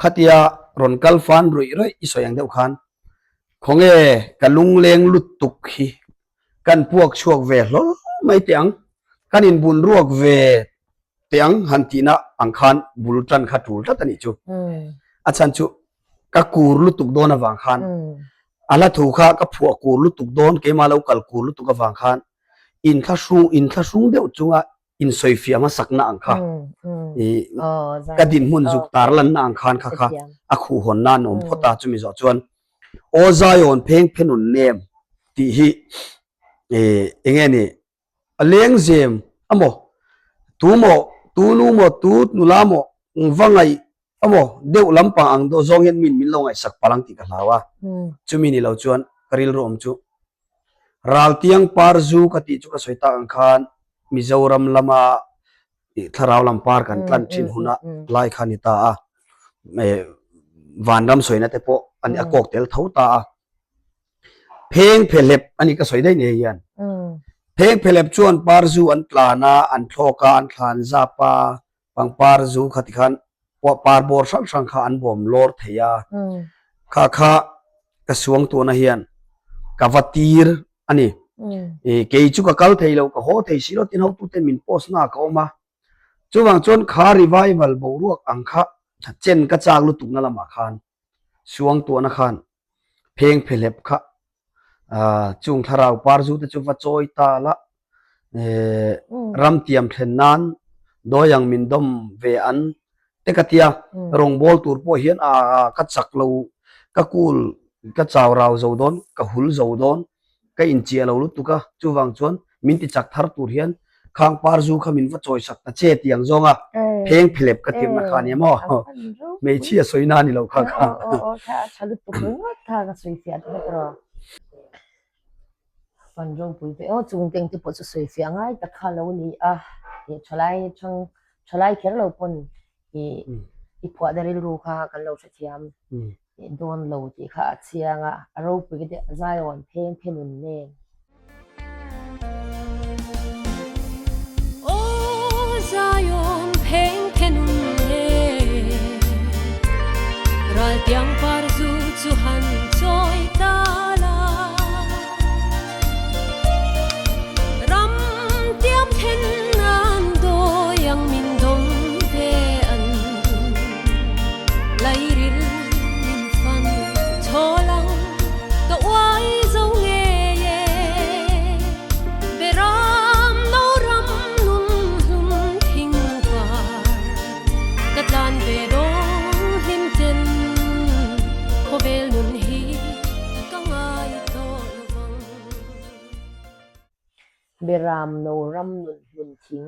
khatia rawn kal fan ruih ruih i sawi ang deuh khan khawnge ka lungleng lutuk hi kan puak chhuak ve hlawl mai teh ang. Kan inbun ruak ve teh ang han tihna ang khan bul tan kha tul tlat a nih chu. A chhan chu ka kur lutuk dawn avang khan a hla thu kha ka phuah kur lutuk dawn keimah lo kal kur lutuk avang khan inthlahrung inthlahrung deuh chunga insawifiah hmasakna ang kha i ka dinhmun zuk tarlanna ang khan kha kha a khuhhawn nan a awm phawt a chumi zawh chuan aw Zion pheng phenun nem tih hi eng nge ni A lengzem a maw? Tu maw? Tu nu maw? Tu nula maw? Va ngaih a maw? Deuh lampang ang dawh zawng hian min min lo ngaihsak palh ang tih ka hlau a. Chumi ni lo chuan ka rilru awm chu Raltiang par zu ka tih chu ka sawi tak ang khan Mizoram lama thlarau lam par kan tlan thin huna lai kha a ni ta a. Vanram sawina te pawh a kawk tel tho ta a. Pheng phelep a ni ka sawi daih nei hian. Pheng phelep chuan par zu an tlan a, an thlawk a, an thlan zap a, pangpar zu kha tikhan par bawr hrang hrang kha an bawm lawr thei a. Kha kha ka suang tuahna hian ka va tir a ni. Kei chu ka kal thei lo, ka haw thei si lo tin hotute min post na ka awm a. Chuvang chuan kha revival boruak ang kha chen ka chak lutukna lamah khan suang tuahna khan pheng phehlep kha chung thlarau par zu te chu va chawi ta la ram tiam thlen nan dawi ang min dawm ve an te ka tia rawngbawl tur pawh hian a ka chak lo ka kul ka chau rau zo dawn ka hul zo dawn Ka inchiah lo lutuk a, chuvang chuan min ti chak thar tur hian khang par zu kha min va chawi sak ta che tih ang zawng a, pheng phelep ka tirhna kha a nia maw? Hmeichhia sawi na a ni lo kha kha. Aw aw tha a tha lutuk ringawt kha ka sawi fiah ta vek rawh. Van ropui ve aw, chung teng te pawh chu sawi fiah ngai tak kha lo ni a, thalai thang thalai kher lo pawn i phuah na rilru kha kan lo hrethiam. Dawn lo tih kha a chiang a, a ropui ka ti a Zion pheng phenun nen. Aw Zion pheng phenun nen, Raltiang par zu chu han chawi ta la. Ram tiam then nan dawi ang min dawm ve an. Lairil min fan chhawl ang ka uai zo ngei e. Beram no ram nun hlun thing par ka tlan ve dawng hlim ten khawvel nun hi ka ngai tawh lovang. Beram no ram nun hlun thing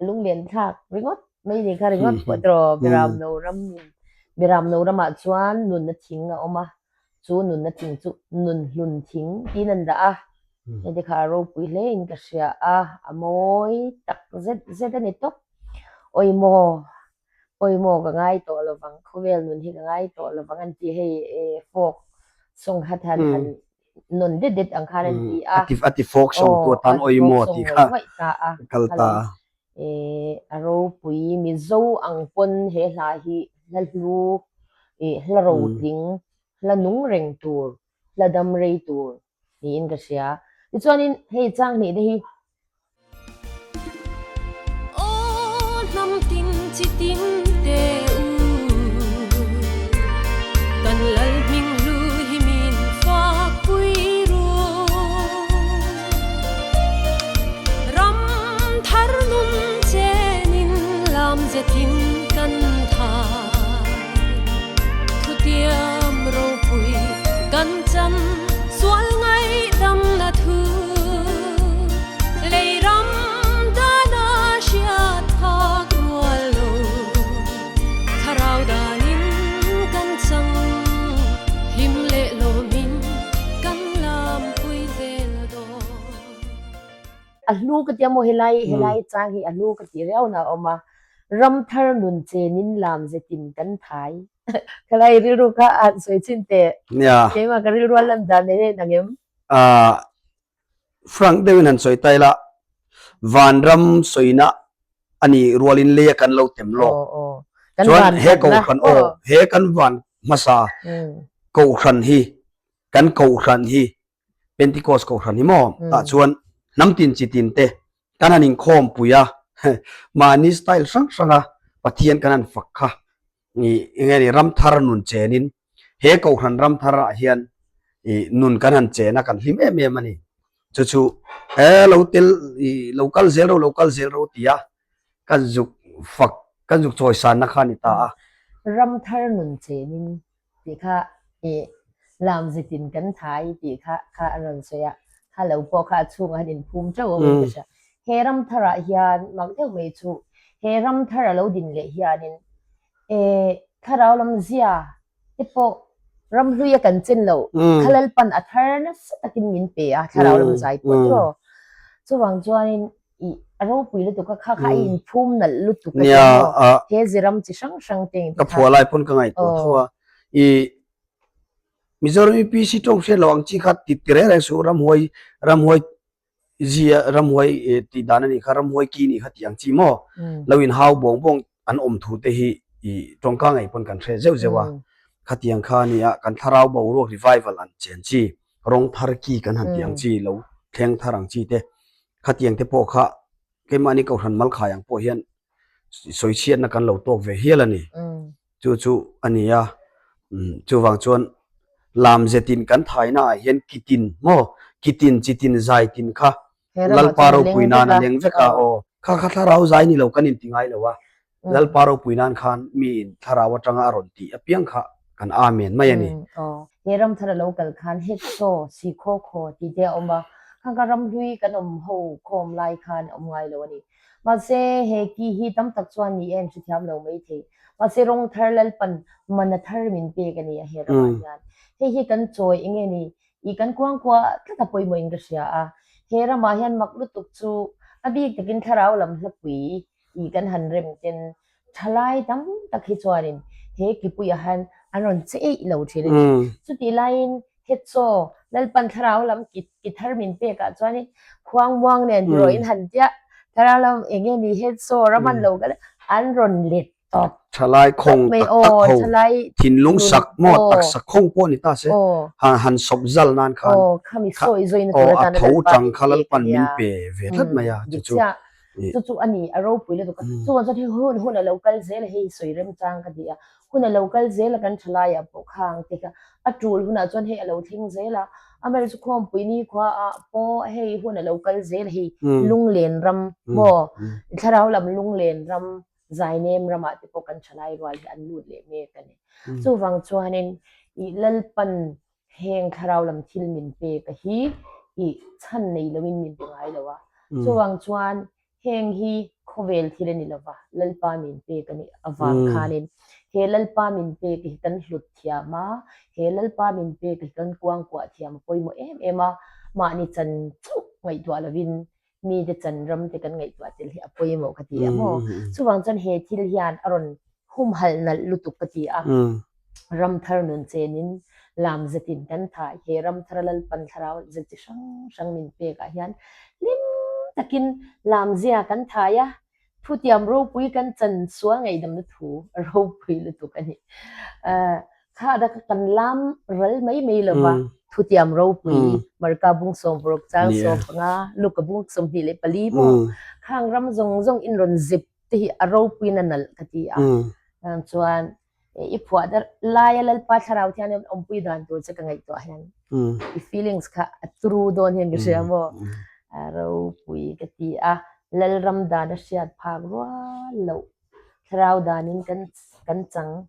lunglen thlak ringawt mai ni kha ringawt pawh tiraw Beram no ram nun Beram no ramah chuan nunna thing a awm a chu nunna thing chu nun hlun thing tiin an dah a hei te kha a ropui hle in ka hria a a mawi tak zet zet a ni tawp awimaw awimaw ka ngai tawh lovang khawvel nun hi ka ngai tawh lovang an ti hei folk song kha han han nun det det ang khan an ti a. A ti folk song tu atan Aw, awimaw a ti folk tih song kha ngawih ta a. kal ta a. A ropui Mizo ang pawn he hla hi hla hlu, hla rotling, hla nung reng tur, hla dam rei tur niin ka hria. Tichuanin hei chang hnih te hi Aw hnam tin chi tin te u, kan lal hming hlu hi min fak pui ru. Ram thar nun chenin. zetin kan thai. Thutiam ropui kan chan sual ngaihdamna thu. Lei ram dana hriat phak rual lo. Thlarau danin kan chang hlim leh lawmin kan lampui zel dawn. A hlu ka tia maw helai helai chang hi a hlu ka tih riau na a awm a, ramthar nun chenin lam zetin kan thai. Khalai rilru kha a han sawi chin teh. Nia. Keimah ka rilru a lan dan nen en ang em? Ahh Frank deuhin han sawi ta ila, vanram sawina a nih rualin leia kan lo tem lawk. Chuan he kohhran aw, he kan van hmasa kohhran hi, kan kohhran hi, Pentecost kohhran hi maw, tah chuan hnam tin chi tin te kan han inkhawm pui a, mahni style hrang hranga Pathian kan han fak kha. Ih enge ni ram thar nun chenin he kohhran ram thar ah hian ih nun kan han chen a kan hlim em em a ni. Chu chu e lo tel ih lo kal zel ro lo kal zel ro tia kan zuk fak kan zuk chawi sanna kha a ni ta a. Ram thar nun chenin tih kha ih lam zitin kan thai tih kha kha a rawn sawi a, kha lo pawh kha a chhungah han inphum teuh awm in ka hria. He ram tharah hian mak deuh mai chu he ram thar a lo din leh hianin eh thlarau lam zia te pawh ram hlui a kan chen loh kha Lalpan a thar nasa takin min pe a thlarau lam zai pawh tiraw. Chuvang chuanin I a ropui lutuk a, kha kha a inphum nalh lutuk a Nia, tih maw? He ziram chi hrang hrang te Ka phuah lai pawn ka ngaihtuah tho a. I Mizoram UPC tawng hriat loh ang chi kha ti ti reng reng suh ramhuai ramhuai zia ramhuai tih dan a nih kha ramhuai ki nih kha tih ang chi maw? Lo in hau bawng bawng an awm thu te hi i tawngka ngei pawn kan hre zeuh zeuh a. Khatiang kha a nia kan thlarau boruak revival an chen chi rawng thar ki kan han tih ang chi lo thleng thar ang chi te Khatiang te pawh kha keimahni Kohhran Malkhai ang pawh hian sawichhiatna kan lo tawk ve hial a ni. Chu chu a ni a, chuvang chuan lam zetin kan thaina ah hian kitin maw, kitin chitin zaitin kha Lalpa ropui nan a leng vek a aw. Kha kha thlarau zai ni lo kan inti ngai lo a, Lalpa ropui nan khan miin thlarau atanga a rawn tih apiang kha kan amen mai a ni. He ram thar a lo kal khan Hetsaw, Sikhaw khaw tih te a awm a, khang kha ram hlui kan awm ho khawm lai khan a awm ngai lo a ni. Mahse, he ki hi tam tak chuan ni e an hrethiam lo mai thei. Mahse, rawng thar Lalpan mana thar min pek a ni a he ramah hian. Hei hi kan chawi enge ni I kan kuangkuah tlat a pawimawhin ka hria a, he ramah hian mak lutuk chu a bik takin thlarau lam hlapui i kan han rem ten thalai tam tak hi chuanin he kipuiah hian an rawn che eih lo thin a ni. Chutih laiin Hetchaw Lalpan thlarau lam ki ki thar min pekah chuanin khuangmuang nen tiraw in han tia thlarau lam eng nge ni Hetchaw ram an lo kal an rawn let tawp. Thalai khawng tak tak ho thinlung sak maw taksa khawng pawh ni ta se han han sawp zal nan khan aw a tho tang kha Lalpan min pe ve tlat mai a chu chu chu chu a ni a ropui lutuk a chuan chuan hei hun hun a lo kal zel a hei sawi remchang ka ti a hun a lo kal zel a kan thalai ah pawh khang te kha a tul hunah chuan hei a lo thleng zel a amaherawhchu khawmpui ni khua ah pawh hei hun a lo kal zel a hei lunglen ram maw thlarau lam lunglen ram Zainem ramah te pawh kan thalai rual hi an lut leh mek a ni. Chuvang chuanin i Lalpan heng thlarau lam thil min pek a hi i chhan nei loin min pe ngai lo a. Chuvang chuan heng hi khawvel thil a ni lova, Lalpa min pek a nih avang khanin he Lalpa min pek hi kan hlut thiam a, he Lalpa min pek hi kan kuangkuah thiam a pawimawh em em a, mahni chan chauh ngaihtuah lovin mite chan ram te kan ngaihtuah tel hi a pawimawh ka ti a maw. Chuvang chuan he thil hian a rawn humhalh nalh lutuk ka ti a. Ram thar nun chenin lam zetin kan thai he ram thar Lalpan thlarau ze chi hrang hrang min pek ah hian hlim takin lam zia kan thai a, Thutiam ropui kan chan sual ngaihdamna thu ropui lutuk a ni. Kha da kan lam ral mai mai lova thutiam ropui Marka bung sawmparuk chang 15 Luka bung 24 maw khang ram zawng zawng in rawn zep te hi a ropui na nalh ka ti a. Chuan i phuah dar laia Lalpa thlarau thian hian awmpui dan tur che ka ngaihtuah hian i feelings kha a turu dawn hian ka hria maw a ropui ka ti a Lalram dan a hriat phak rual loh. Thlarau danin kan kan chang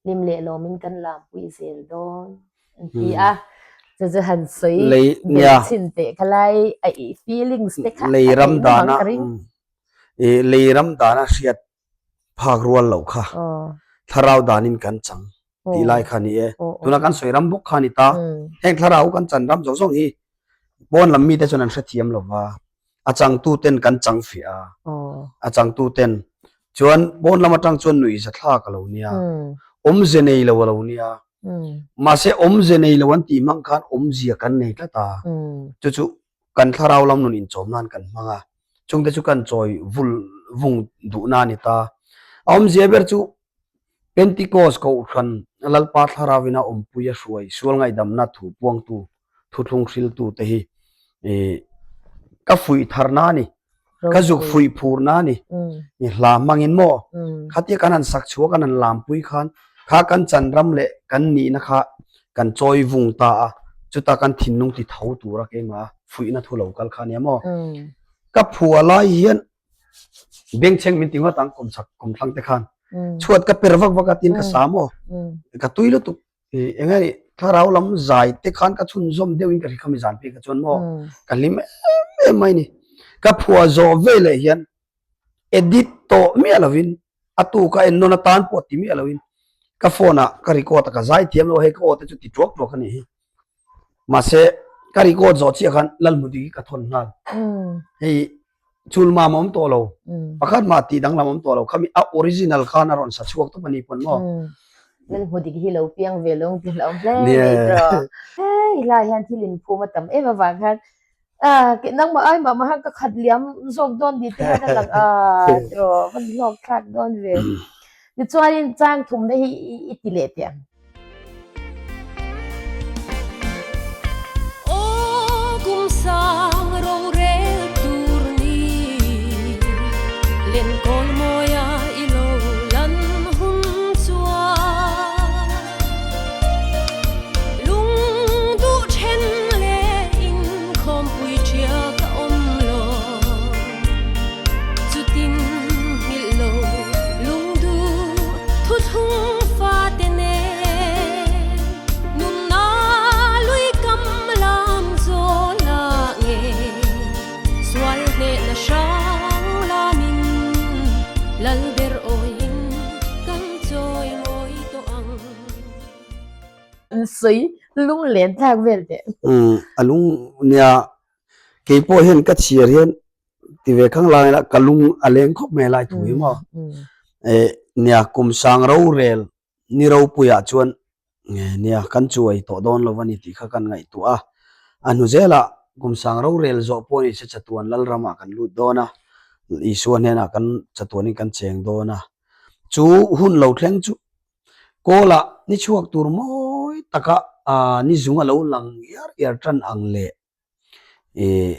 hlim leh lawmin kan lampui zel dawn an ti a. Chu chu han sawi Lei belh nia. chhin teh kha lai a i feelings te kha Lei a ram ngaih nawm ang dana ka ring. i lei ram dana hriat phak rual loh kha thlarau danin kan chang tih lai kha a ni e. Tuna kan sawi ram bawk kha a ni ta. Heng thlarau kan chan ram zawng zawng hi pawn lam mite chuan an hrethiam lo va, a changtu ten kan chang fiah a, a changtu ten chuan pawn lam atang chuan nuih za thlak a lo nia, awmze nei lo a lo nia. Mahse awmze nei lo an tih hmang khan awmzia kan nei tlat a, chu chu kan thlarau lam nun inchawm nan kan hmang a, chungte chu kan chawi vul vung duhna a ni ta. A awmzia ber chu Pentecost Kohhran Lalpa Thlarauin a awmpui a hruai sual ngaihdamna thu puangtu thuthlung hriltu te hi ka fuih tharna a ni, ka zuk fuih phurna a ni. Hla hmangin maw khatia kan han sak chhuah kan han lampui khan kha kan chanram leh kan nihna kha kan chawi vung ta a, chuta kan thinlung ti tho tura keimah fuihna thu lo kal kha ania maw? Ka phuah lai hian bengchheng min ti ngawt ang kum chak kum thlang te khan chhuat ka per vak vak a tin ka sa maw? Ka tui lutuk eng nge ni thlarau lam zai te khan ka chhunzawm deuhin ka hri khami zan phei kha chuan maw ka hlim em em mai ni. Ka phuah zawh veleh hian edit tawh miah lovin a tu ka en nawn atan pawh ti miah loin ka phone ah ka record a ka zai thiam lo hei ka aw te chu ti tuak tuak a nih hi mahse ka record zawh chiah khan Lalhmudi hi ka thawn nghal hei chul mam a awm tawh lo pakhat mah tih danglam a awm tawh lo khami a original khan a rawn sa chhuak tawp a ni pawn maw Lalhmudi hi lo piang ve lo ang tih hlauhawm hle mai tawh hei lai hian thil inphum a tam em avang khan Ah, ke nangmah ai mah mah ka khat liam zawk dawn ni te hian a lang a tiraw van hlawk thlak dawn ve. Tichuanin chang thumna hi i ti leh teh ang. Aw kum sang rorel tur ni lenkawl mawia i lo lan hun chuan. Lung duh then leh inkhawmpui ṭhia ka awm lo. Chutin nghilh lo lung duh thuthlung fate nen nunna lui kam lam zawl ah nge sual hnehna hrang lamin Lalber awiin kan chawi mawi tawh ang. An sawi lung len thlak vel teh. Umm a lung nia kei pawh hian ka chhiar hian ti ve khang lai ila ka lung a leng khawp mai lai thu hi maw eh nia kum sang rorel ni ropuiah chuan nia kan chuai tawh dawn lo a ni tih kha kan ngaihtuah a, a hnu zelah kum sang rorel zawh pawh ni se chatuan Lalramah kan lut dawn a, Isua hnenah kan chatuanin kan cheng dawn a, chu hun lo thleng chu Kawlah ni chhuak tur mawi taka ni zung a lo lang iar iar tan ang leh ih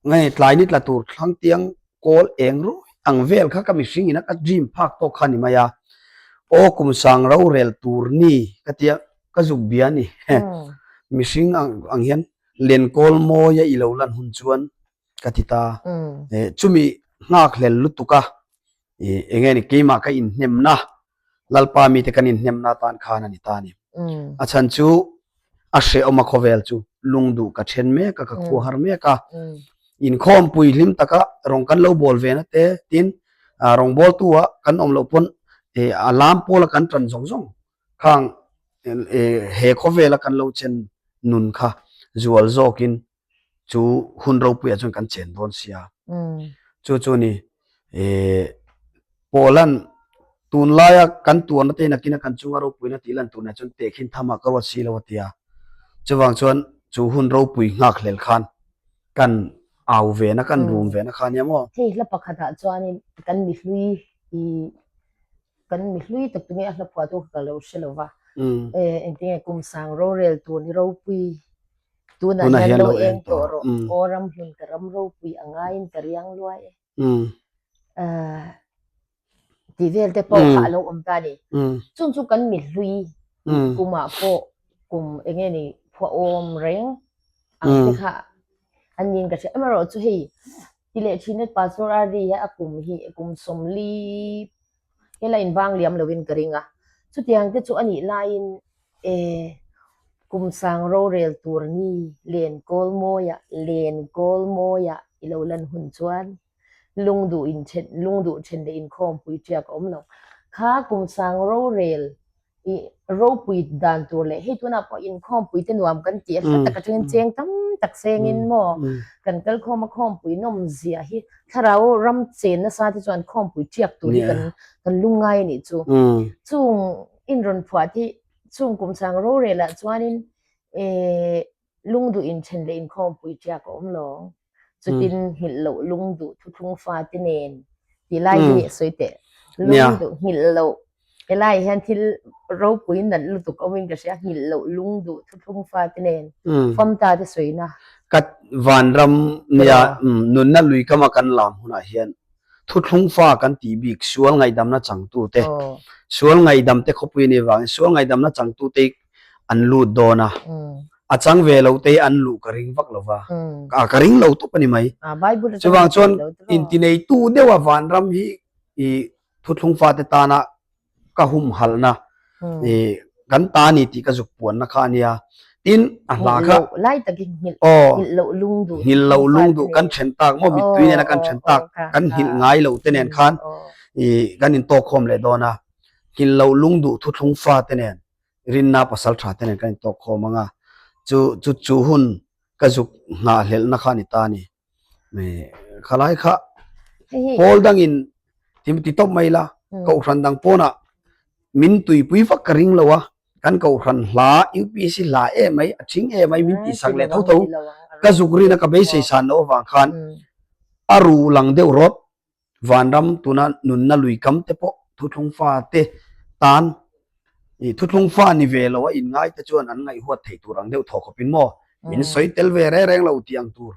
nge tlai ni tla tur thlang tiang kawl eng ruai ang vel kha ka mihring ina ka dream phak tawk kha a ni mai a, aw kum sang rorel tur ni ka tia ka zuk bia a ni mihring ang ang hian lenkawl mawia i lo lan hun chuan ka ti ta chumi nghak hlel lutuk a ih eng nge ni keimah ka inhnemna Lalpa mite kan inhnemna atan khan a ni ta a ni. A chhan chu a hrehawm a khawvel chu lungduh ka then mek a, ka khua har mek a. Inkhawmpui hlim taka rawng kan lo bawl ve na te tin rawngbawltu ah kan awm loh pawn a lam pawla kan tan zawng zawng khang he khawvela kan lo chen nun kha zual zawkin chu hun ropuiah chuan kan chen dawn sia. Chu chu ni Pawlan tunlaia kan tuarna te nakina kan chunga ropuina tih lan tur nen chuan tehkhin tham ah ka ruat si lo a ti a. Chuvang chuan chu hun ropui nghak hlel khan kan au ve na kan rum ve na kha nia maw. Hei hla pakhatah chuanin kan mihlui i kan mi hlui tak tunge a hla phuah tu kha ka lo hre lo va engtinge kum sang rorel tur ni ropui tunah hian lo eng tawh rawh aw ram hlun ka ram ropui a ngaiin ka riang luai e tih vel te pawh kha a lo awm ta a ni chung chu kan mi hlui kumah pawh kum enge ni phuah awm reng ang te kha an niin ka hria amaherawhchu hei ti leh thin e pastor RD hi a kum hi kum 40. Hela invang liam loin ka ring a. Chutiang te chu a nih laiin e kum sang rorel tur ni len kawl mawia len kawl mawia i lo lan hun chuan lungduh in then lungduh then leh inkhawmpui ṭiak a awm lo. Kha kum sang rorel i ropui dan tur leh hei tunah pawh inkhawmpui te nuam kan tih a hla tak atangin cheng tam tak sengin maw kan kal khawm a khawmpui nawm zia hi thlarau ram chen nasa te chuan khawmpui ṭiak tur hi kan kan lungngai a nih chu. Chung inrawn phuah te hi chung kum chang rorel ah chuanin eh Lungduh inthen leh inkhawmpui ṭiak a awm lo. Chutin nghilh loh lungduh thuthlung fate nen tih lai hi a sawi teh. Lungduh nghilh loh helai hian thil ropui nalh lutuk awmin ka hria. Nghilh loh lungduh thuthlung fate nen famta te sawina. Ka vanram nia nunna lui kama kan lam hunah hian thuthlung fa kan tih bik sual ngaihdamna changtute sual ngaihdamte khawpui a nih avangin sual ngaihdamna changtute an lut dawn a, a chang ve lo te hi an luh ka ring vak lo va, a ka ring lo tawp a ni mai. Chuvang chuan intineitu deuha vanram hi i thuthlung fate tana ka humhalhna i kan ta ni tih ka zuk puanna kha a nia. Tin, a hla kha aw nghilh loh lung duh kan then tak maw mittui nena kan then tak kan nghilh ngai lo te nen khan i kan intawk khawm leh dawn a. Nghilh loh lung duh thuthlung fate nen rinna pasal tha te nen kan intawk khawm ang a, chu chu chu hun ka zuk nghah hlelhna kha a ni ta a ni. Khalai kha pawl dangin ti ti tawp mai la, kohhran dang pawnah min tuipui vak ka ring lo a, kan kohhran hla UPC hla em mai a thing em mai min tihsak leh tho tho ka zuk rina ka beisei san loh avang khan a ru lang deuh rawt. Vanram tuna nunna lui kam te pawh thuthlung fa te tan i thuthlung fa ni ve lo a inngai te chuan an ngaihhuat theih tur ang deuh thaw khawpin maw min sawi tel ve reng reng lo tih ang tur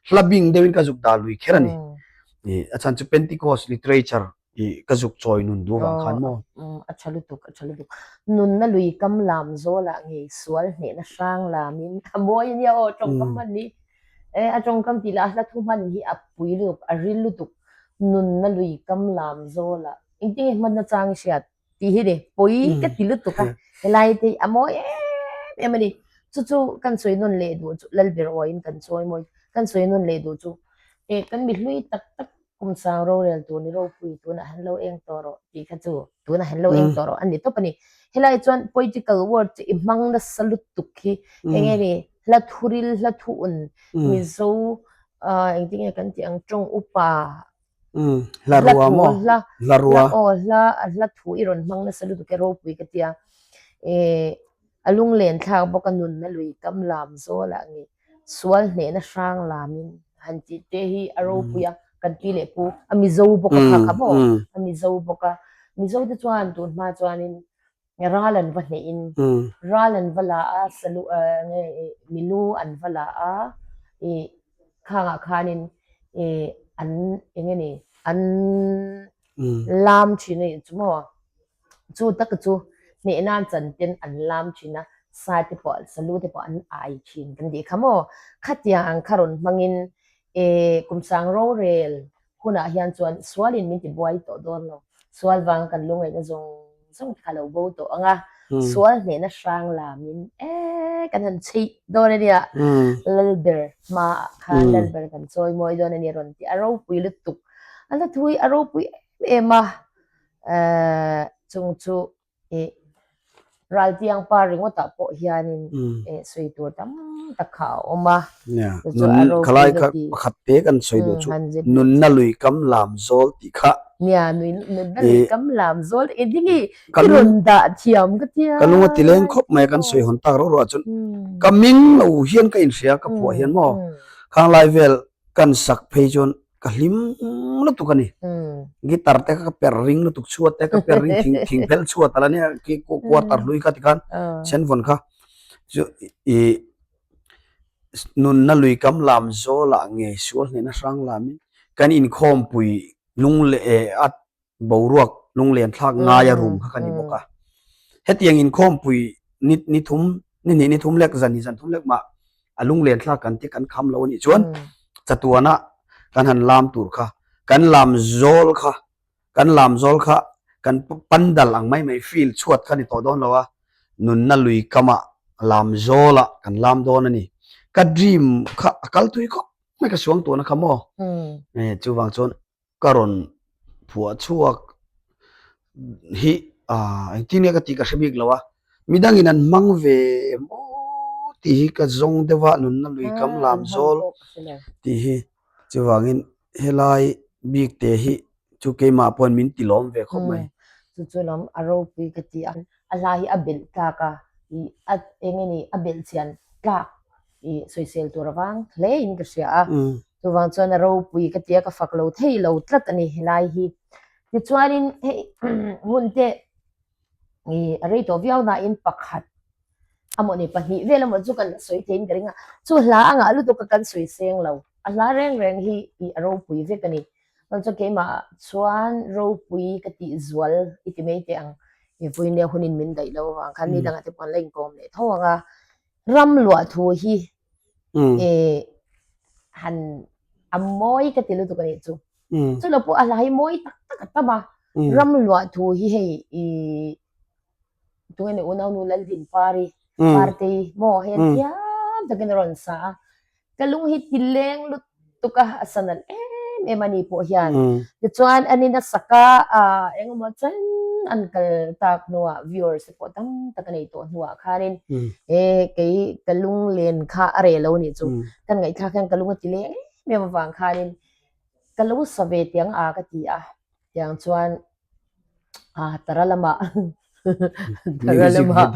hla bing deuhin ka zuk dah lui kher a ni. I a chhan chu Pentecost literature i ka zuk chawi nun duh avang khan maw. A tha lutuk, a tha lutuk. Nunna lui kam lam zawlah ngei sual hnehna hrang lamin a mawi a nia aw tawngkam hman hi. E, a tawngkam tih lah a hla thu hman hi a pui lutuk, a ril lutuk, nunna lui kam lam zawl ah engtin nge hmanna chang i hriat tih hi ni, pawi ka ti lutuk a, helai te hi a mawi em em a ni. Chu chu kan sawi nawn leh duh chu Lalber awiin kan chawi mawi, kan sawi nawn leh duh chu e kan mi hlui tak tak Kum sang rorel tur ni ropui tunah han lo eng tawh rawh tih kha chu tunah han lo eng tawh rawh a ni tawp a ni. Helai chuan political word chu i hmang nasa lutuk hi eng nge ni hla thuril hla thu un Mizo engtin nge kan tih ang tawng upa hla rua maw hla hla aw hla hla thu i rawn hmang nasa lutuk e ropui ka tia a lunglen thlak bawk a nunna lui kam lam zawlah nge Sual hnehna hrang lamin han tih te hi a ropui a, kan pi leh pu a Mizo bawk a kha kha maw? A Mizo bawk a, Mizo te chuan tun hma chuanin ral an va hnehin ral an va la a, salu nge milu an va la a, ih khangah khanin ih an eng nge ni an lam thin a nih chu maw? Chu tak chu hnehna chan ten an lam thin a, sa te pawh salu te pawh an ai thin kan tih kha maw? Khatiang ang kha rawn hmangin eh kum sang rorel hunah hian chuan sualin min ti buai tawh dawn lo. Sual vanga kan lungaihna zawng zawng te kha lo bo tawh ang a, sual hnehna hrang lamin eh kan han chheih dawn a nia, Lalber hmaah khan Lalber kan chawi mawi dawn a nia rawn ti a ropui lutuk. A la thui a ropui em em a. Chung chu ih Raltiang pa ringawtah pawh hianin ih sawi tur tam tak kha a awm a. Nia, nun khalai kha pakhat te kan sawi duh chu nunna lui kam lam zawl tih kha. Nia, nunna lui kam lam zawl tih engtin nge i rawn dah thiam ka tia. Ka lung a ti leng khawp mai a kan sawi hawn tak rauh rauh ah chuan ka ming lo hian ka inhria ka phuah hian maw khang lai vel kan sak phei chuan ka hlim lutuk a ni. Guitar te kha ka per ring lutuk chhuat te ka per ring thing thing phel chhuat ala nia khi quarter hlui kha tikhan senvawn kha chu i nunna lui kam lam zawlah nge sual hnehna hrang lamin kan inkhawmpui lung leh a boruak lunglen thlak ngaia rum kha ka ni bawk a. Hetiang inkhawmpui ni ni thum ni hnih ni thum lek zan hnih zan thum lek mah a lunglen thlak kan ti kan kham lo a nih chuan chatuana kan han lam tur kha kan lam zawl kha kan lam zawl kha. kan pandal ang mai mai field chhuat kha ni tawh dawn lo a, nunna lui kamah lam zawlah kan lam dawn a ni. Ka dream kha a kal thui khawp mai ka suang tawhna kha maw? Chuvang chuan ka rawn phuah chhuak hi engtin nge ka tih ka hre bik lo a, midangin an hmang ve em aw tih hi ka zawng deuh a nunna lui kam lam zawl tih hi chuvangin helai bik te hi chu keimah pawhin min ti lawm ve khawp mai. Chu chu lam a ropui ka ti a, a hla hi a belh tlak a, ih a eng nge ni a belh chian tlak ih sawisel tur avang hle in ka hria a. Chuvang chuan a ropui ka tia ka fak lo thei lo tlat a ni helai hi. Tichuanin hei hun te ih a rei tawh viau nain pakhat amaw ni pahnih vel amaw chu kan sawi theiin ka ring a, chu hla a ngah lutuk a kan sawi seng lo. A hla reng reng hi ih a ropui vek a ni. Chuan chuan keimah chuan ropui ka tih zual i ti mai teh ang. Mipui nia hunin min daih lo avang khan mi dangah te pawh an la inkawm leh tho ang a. Ram luah thu hi eh han a mawi ka ti lutuk a nih chu. Chu lo pawh a hla hi mawi tak tak a tam a. Ram luah thu hi hei ih tunge ni unaunu Laldinpari Partei maw hei an thiam takin a rawn sa a. Ka lung hi ti leng lutuk a, a sa nalh em em a ni pawh hian. Tichuan an in a sak a, eng emaw chen an kal tak hnuah viewers te pawh tam tak a nei tawh hnuah khanin e kei ka lung len kha a reh lo a nih chu. Kan ngaihthlak hian ka lung a ti leng em em avang khanin ka lo sa ve tiang a ka ti a. Tiang chuan ah tara lamah tara lamah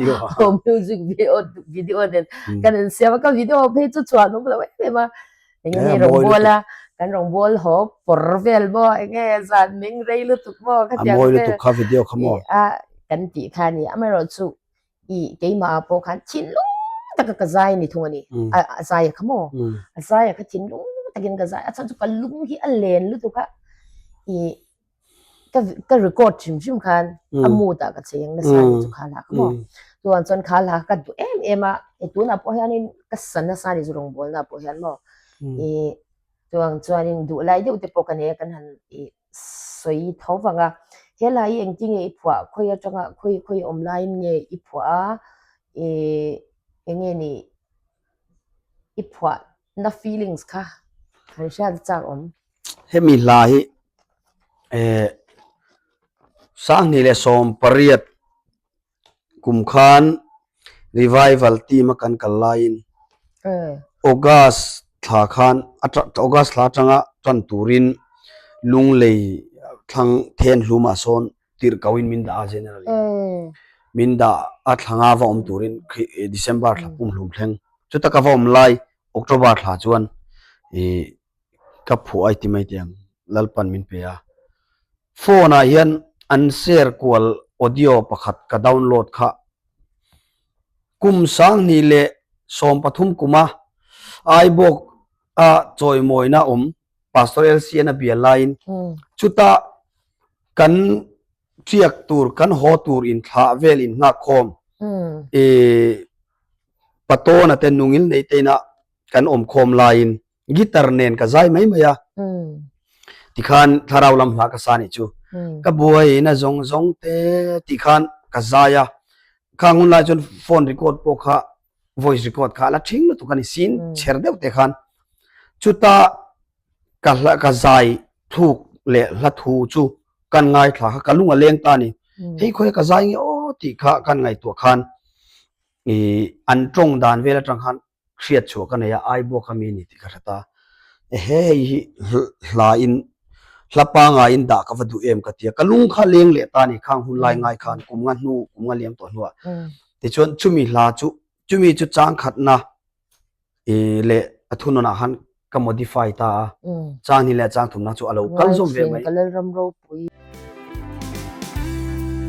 music video video nen kan in siam a ka video phei chu chuan awm lo em em a eng nge rawngbawl a kan rawngbawl haw pawr vel maw eng nge zan meng rei lutuk maw kha tiang vel lutuk kha video kha maw a kan tih kha ni amaherawh chu i keimah ah pawh khan thinlung taka ka zai ni thung a ni a zai a kha maw a zai a kha thinlung takin ka zai a chhan chu ka lung hi a len lutuk a i ka ka record hrim hrim khan a mood ah ka cheng nasa ni chu kha hla kha maw chuan chuan kha hla ka duh em em a e tunah pawh hianin ka sa nasa ni chu rawngbawlna pawh hian maw i chuang chuanin duh lai deuh te pawh ka nei a kan han i sawi tho vang a he hla hi engtin nge i phuah khawi atanga khawi khawi awm laiin nge i phuah a i enge ni i phuah na feelings kha han hriat chak awm. Hemi hla hi eh 2018 kum khan revival team a kan kal laiin August thla khan August thla atanga tan turin Lunglei thlang then hlumah sawn tirhkohin min dah a general in min dah a thlanga va awm turin December thla pumhlum thleng chuta ka va awm lai October thla chuan ih ka phuah a i ti mai teh ang Lalpan min pe a phone ah hian an share kual audio pakhat ka download kha kum 2013 kuma Aibawk a chawimawina awm Pastor LCN a bial laiin chuta kan ṭiak tur kan haw tur inthlah vel innghak khawm ih Patawna te nungil nei te ina kan awm khawm laiin guitar nen ka zai mai mai a tikhan thlarau lam hla ka sa nih chu ka buaina zawng zawng te tikhan ka zai a khang hun lai chuan phone record pawh kha voice record kha a la ṭhing lutuk a ni sin chher deuh te khan chuta ka hla ka zai thluk leh hla thu chu kan ngaithla kha ka lung a leng ta a ni hei khawi ka zai nge aw tih kha kan ngaihtuah khan ih an tawng dan vel atang khan hriat chhuah ka nei a Aibawk a mi a ni tih ka hre ta ehe hei hi hla in hla pangai in dah ka va duh em ka ti a ka lung kha leng leh ta a ni khang hun lai ngai khan kum nga hnu kum nga liam tawh hnuah tichuan chumi hla chu chumi chu chang khatna ih leh a thunawnah khan ka modify ta a chang hnih leh chang thumna chu a lo kal zawm ve mai. Ka Lalram ropui.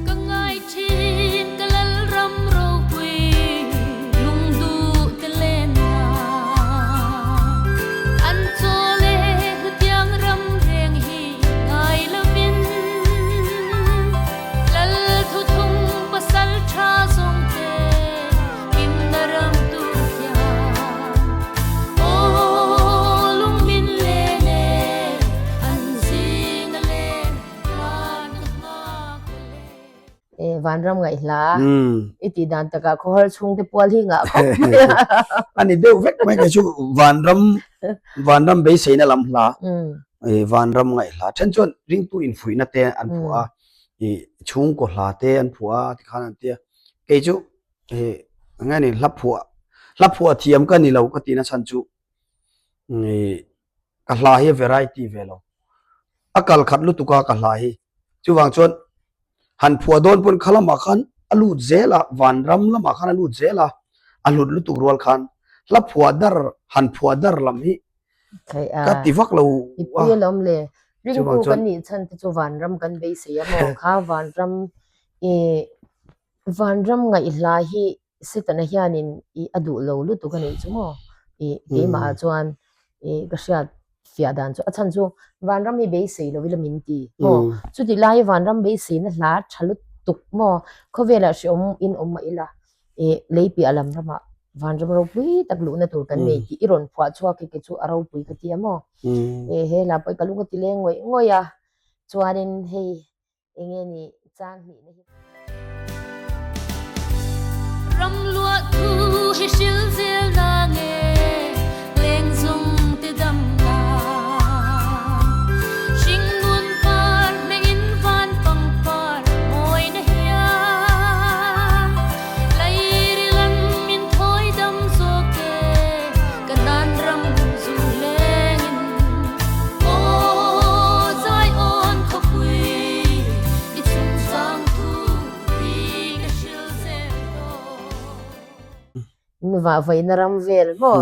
Ka ngai thin ka Lalram ropui lungduh te lenna an chaw leh hlutiang ram reng hi ngai lovin Lal thuthung pasal tha zawng te Kimna ram tu hian aw lung min len e an zing a len ta. E vanram ngaih hla i tih dan takah khawhar chhungte pual hi ngah khawp mai a. A ni deuh vek mai kei chu vanram vanram beiseina lam hla e vanram ngaih hla then chuan ringtu infuihna te an phuah a i chhungkaw hla te an phuah a tikhan an tia kei chu e eng nge ni hla phuah hla phuah thiam ka ni lo ka tihna chhan chu i ka hla hi a variety ve lo a kal khat lutuk a ka hla hi chuvang chuan han phuah dawn pawn kha lamah khan a lut zel a vanram lamah khan a lut zel a a hlut lutuk rual khan hla phuah dar han phuah dar lam hi ka ti vak lo a ipui alawm le ringtu kan nih chhan te chu vanram kan beisei a maw kha vanram i vanram ngaih hla hi Setana hianin i a duh lo lutuk a nih chu maw? I keimahah chuan i ka hriat fiah dan chu a chhan chu vanram hi beisei lo ila min ti maw? Chutih lai vanram beiseina hla tha lutuk maw? Khawvelah hreawm in awm mah ila i lei piah lam ramah vanram ropui tak luhna tur kan nei tih i rawn phuah chhuak hi kei chu a ropui ka ti a maw? E he hla pawh i ka lung a ti leng ngawih ngawih a, chuanin hei Enge ni chang hnihna hi. Ram luah thu hi hril zel na nge leng zung ti dam na Hring nun par hmeh in van pangpar mawi na hian Lairi lan min thawi dam zawk e ka nan ram zum hleng in Aw Zion khawpui i chungchang thu hi ka hril zel dawn. In vahvaihna ram vel maw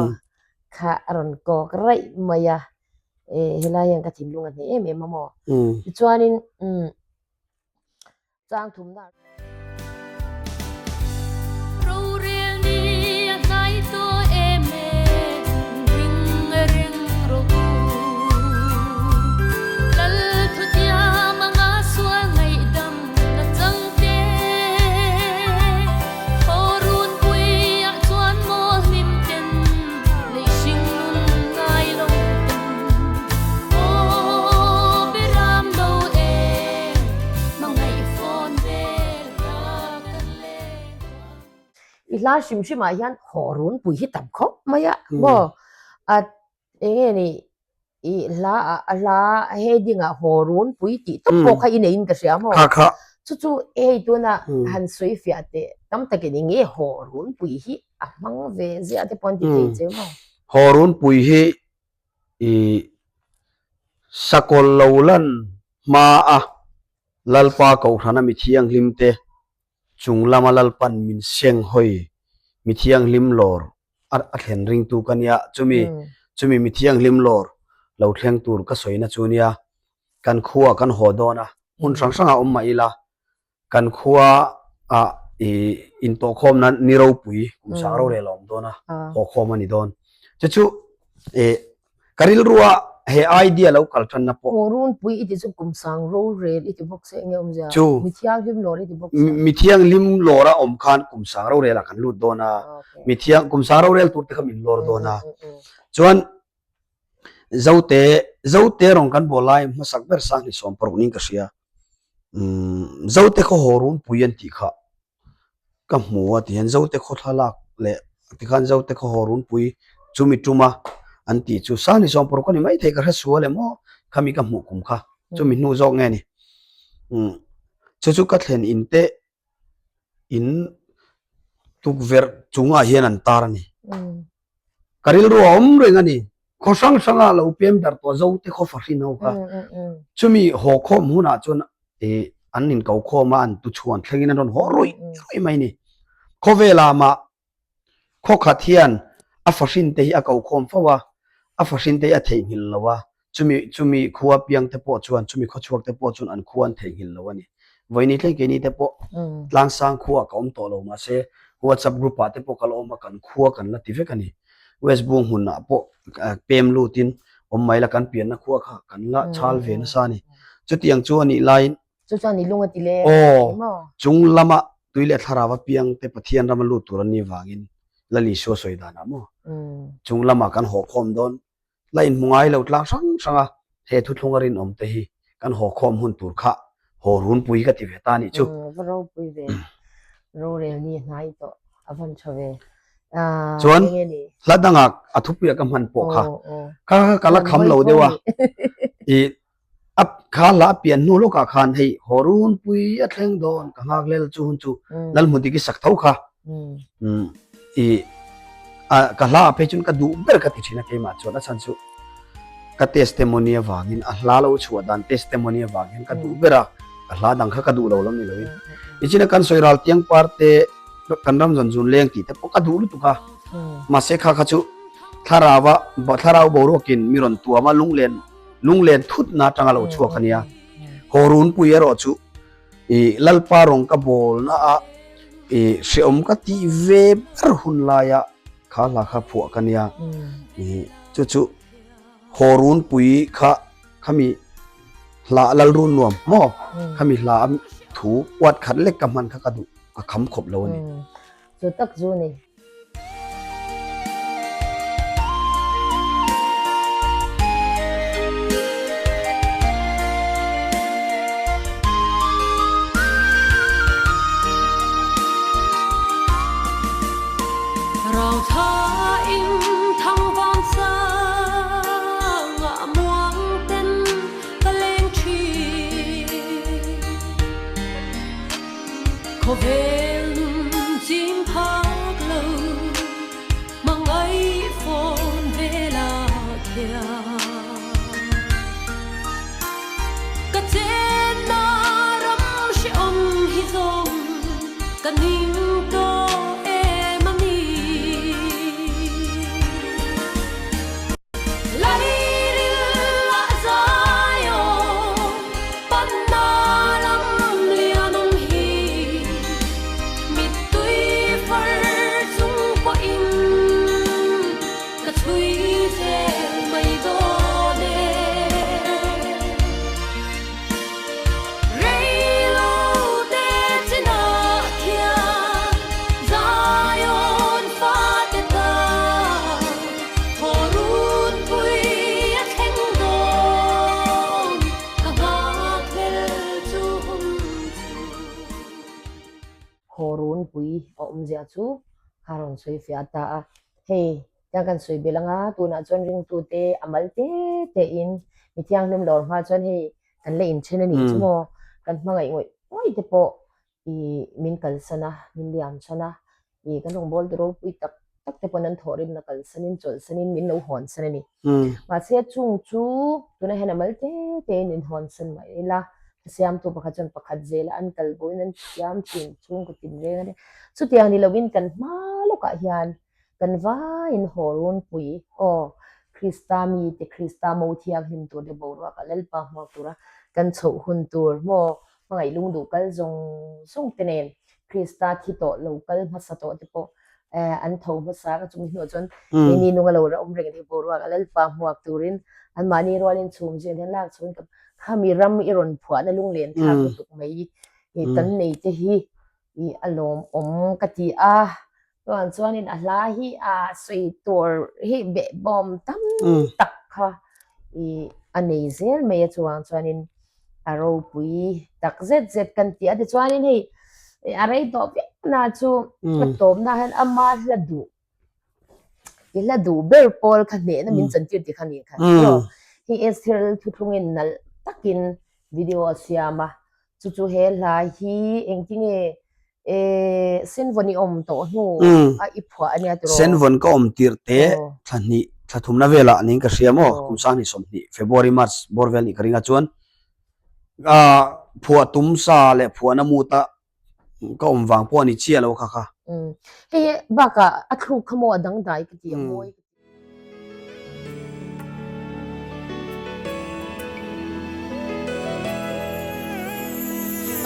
kha a rawn kawk raih mai a, helai hian ka thinlung a hneh em em a maw. Tichuanin umm. Chang thumna. Rorel ni a hnai tawh em e, ring ring rawh u. Lal thutiam anga sual ngaihdam na chang te. Thaw runpui ah chuan maw hlim ten lei hring nun ngai lo ten. Aw Biram lo e. I hla hrim hrim ah hian haw runpui hi tam khawp mai a maw a enge ni i hla ah a hla heading ah haw runpui tih tawp pawh kha i nei in ka hria maw chu chu hei tuna han sawi fiah teh tam takin enge haw runpui hi a hmang ve ziah te pawh an ti thei che maw. Haw runpui hi i sakawlh lo lan hma a Lalpa Kohhrana mi thianghlim te chung lama Lalpan min seng hawi mi thianghlim lawr a thlen ringtu ka nia, chumi chumi mi thianghlim lawr lo thleng tur ka sawina chu nia, kan khua kan haw dawn a, hmun hrang hrangah awm mah ila Kan khua ah i intawhkhawmna ni ropui kum sang rorel a awm dawn a, haw khawm a ni dawn. Chu chu i ka rilrua he idea lo kal tanna pawh. Haw runpui i ti chu kum sang rorel i ti bawk se enge awmzia? Chu. Mi thianghlim lawr i ti bawk se. Mi thianghlim lawr a awm khan kum sang rorel ah kan lut dawn a, mi thiang kum sang rorel tur te kha min lawr dawn a. Chuan Zote Zote rawn kan bawl lai hmasak ber Sanghni 60 niin ka hria. Umm Zote khaw haw runpui an tih kha ka hmu a ti hian Zote khaw thlalak leh tikhan Zote khaw haw runpui chumi tuma an tih chu Sanghni 60 a ni maithei ka hre sual em aw khami ka hmuh kum kha chumi hnu zawk nge ni. Umm chu chu ka thlen in te in tukverh chungah hian an tar a ni. Ka rilru a awm reng a ni. Khaw hrang hranga lo pem darh tawh Zote khaw fahrin ho kha. Chumi haw khawm hunah chuan ih an inko khawm a, an tuchhuan thlengin an rawn haw ruih ruih mai a ni. Khawvelah mah khaw khat hian a fahrin te hi a ko khawm fo a, a fahrin te hi a theihnghilh lo a, Chumi chumi khua piang te pawh chuan chumi khawchhuak te pawh chuan an khua an theihnghilh lo a ni. Vawiini thleng keini te pawh tlangsang khuaah ka awm tawh lo mahse WhatsApp group ah te pawh ka la awm a kan khua kan la ti vek a ni. West Bung hmunah pawh pem lutin awm mai la kan pianna khua kha kan la chhal ve nasa a ni. Chutiang chu a nih laiin Chu chuan i lung a ti leng Aw, chung lama tui leh thlarau a piang te Pathian rama lut tur an nih vangin Lal Isua sawi danah maw chung lamah kan haw khawm dawn La inhmu ngai lo tlang hrang hrang a, he thuthlung a rinawm te hi kan haw khawm hun tur kha. Haw runpui ka ti ve ta nih chu. Va ropui ve. Rorel ni hnai tawh a van tha ve. Chuan hla danga a thupuia ka hman pawh kha kha kha ka la kham lo deuh a. I a kha hla a pian hnu lawkah khan hei haw runpui a thleng dawn ka nghak lel chu hun chu Lalhmudiki sak tho kha. I a ka hla ah phei chuan ka duh ber ka ti thin a keimah chuan a chhan chu ka testimony avangin a hla lo chhuah dan testimony avang hian ka duh ber a ka hla dang kha ka duh lo lam ni loin nichina kan sawi ral tiang par te kan ram zawn zun leng tih te pawh ka duh lutuk a mahse kha kha chu thlarau a thlarau boruakin mi rawn tuam a lunglen lunglen thut na atanga lo chhuak ania haw runpui erawh chu I Lalpa rawng ka bawlna a i hreawm ka tih ve ber hun laia kha hla kha phuah ka nia. I chu chu haw runpui kha khami hla Lalrun nuam maw khami hla a thu uat khat lek ka hman kha ka duh ka kham khawp lo a ni. Chu tak chu ni. Khawvel nun chim phak lo hmangaih fawn vela khian Ka chenna ram hrehawm hi zawng ka ning tawh em a ni. Thaw runpui a thleng dawn ka nghakhlel chu hum chu. Thaw runpui a awmzia chu kha rawn sawi fiah ta a, hei tiang kan sawi belh anga tunah chuan ringtute a mal te te in mi thianghlim lawr hma chuan hei kan la inthen a nih chu maw, kan hmangaih ngawih ngawih te pawh i min kalsan a, min liam chhan a, i kan rawngbawltu ropui tak tak te pawn an thawhrimna kalsanin chawlhsanin min lo hawnsan a ni. Mahse chung chu tunah hian a mal te tein min hawnsan mai ila, a siamtu pakhat chuan pakhat zela an kal boin an siam thin chhungkaw tin reng a ni. Chutiang ni loin kan hma lawkah hian kan vaiin haw runpui aw Krista mite Krista mo thianghlim tur te boruakah Lalpa hmuak tura kan chhoh hun tur maw hmangaih lungduh kal zawng zawng te nen Krista thi tawh lo kal hmasa tawh te pawh an tho hmasa ka chumi hnuah chuan keini nunga lo ra awm reng te boruak a Lalpa hmuak turin anmahni rualin chhum zing hian lak chhuin ka khami ram i rawn phuahna lunglen thlak lutuk mai i kan nei te hi i a lawmawm ka ti a. Chuan chuanin a hla hi a sawi tur hi behbawm tam tak kha i a nei zel mai a chuang chuanin a ropui tak zet zet kan ti a tichuanin hei a rei tawh viau na chu a tawpna hian ama hla duh i hla duh ber pawl kha hnehna min chantir tih kha ni kha hei Esther thuthlungin nalh takin video a siam a Chu chu he hla hi engtinge eh Senvawn i awm tawh hnu a i phuah ania tiraw? Senvawn ka awm tirh te thla hnih thla thumna velah niin ka hria maw kum sanghnih 20 February March bawr vel nih ka ring a chuan phuah tum sa leh phuahna mut a ka awm vang pawh a ni chiah lo kha kha. Hei hi bakah a thluk kha maw a dangdai ka ti a mawi ka ti.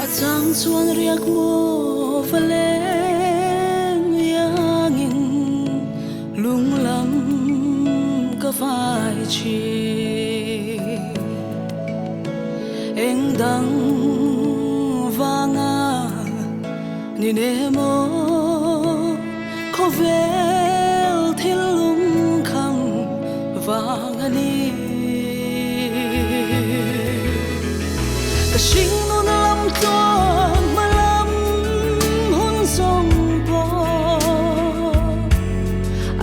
A chang chuan riak maw va leng iangin lung lam ka vai thin. Eng dang vanga ni nem aw. Khawvel thil lungkhang vang a ni. Ka hring nun lam. tluang hma lam hun zawng pawh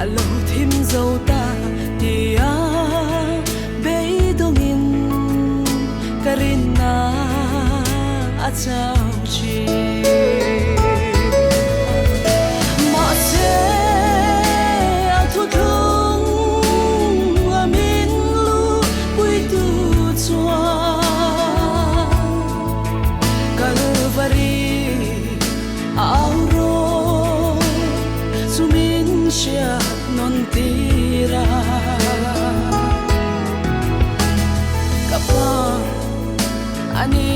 a lo thim zo ta tia beidawngin ka rinna a chau thin. Mahse a thuthlung a min luhpuitu chuan Kalvari a au rawh chu min hriat nawn tir a. Ka pa a ni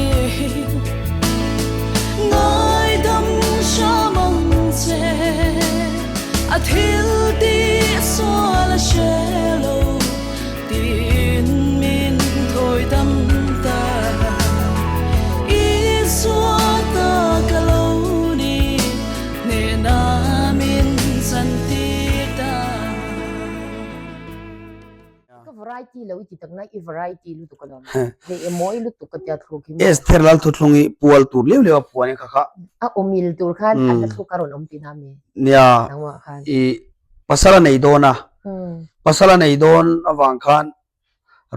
ngaidam hram ang che a thil tih sual a hre lo tiin min thawi dam ta Isua ta ka lo ni hnena min chan tir ta. Ka variety lo i ti tak na i variety lutuk alawm. Hei e mawi lutuk ka tia thluk hi maw. Esther lal thuthlung i pual tur liau liau a phuan i kha kha. A awmil tur khan a hla thluk a rawn awm tihna mi. Nia Nangmah khan. i pasal a nei dawn a. Pasal a nei dawn avang khan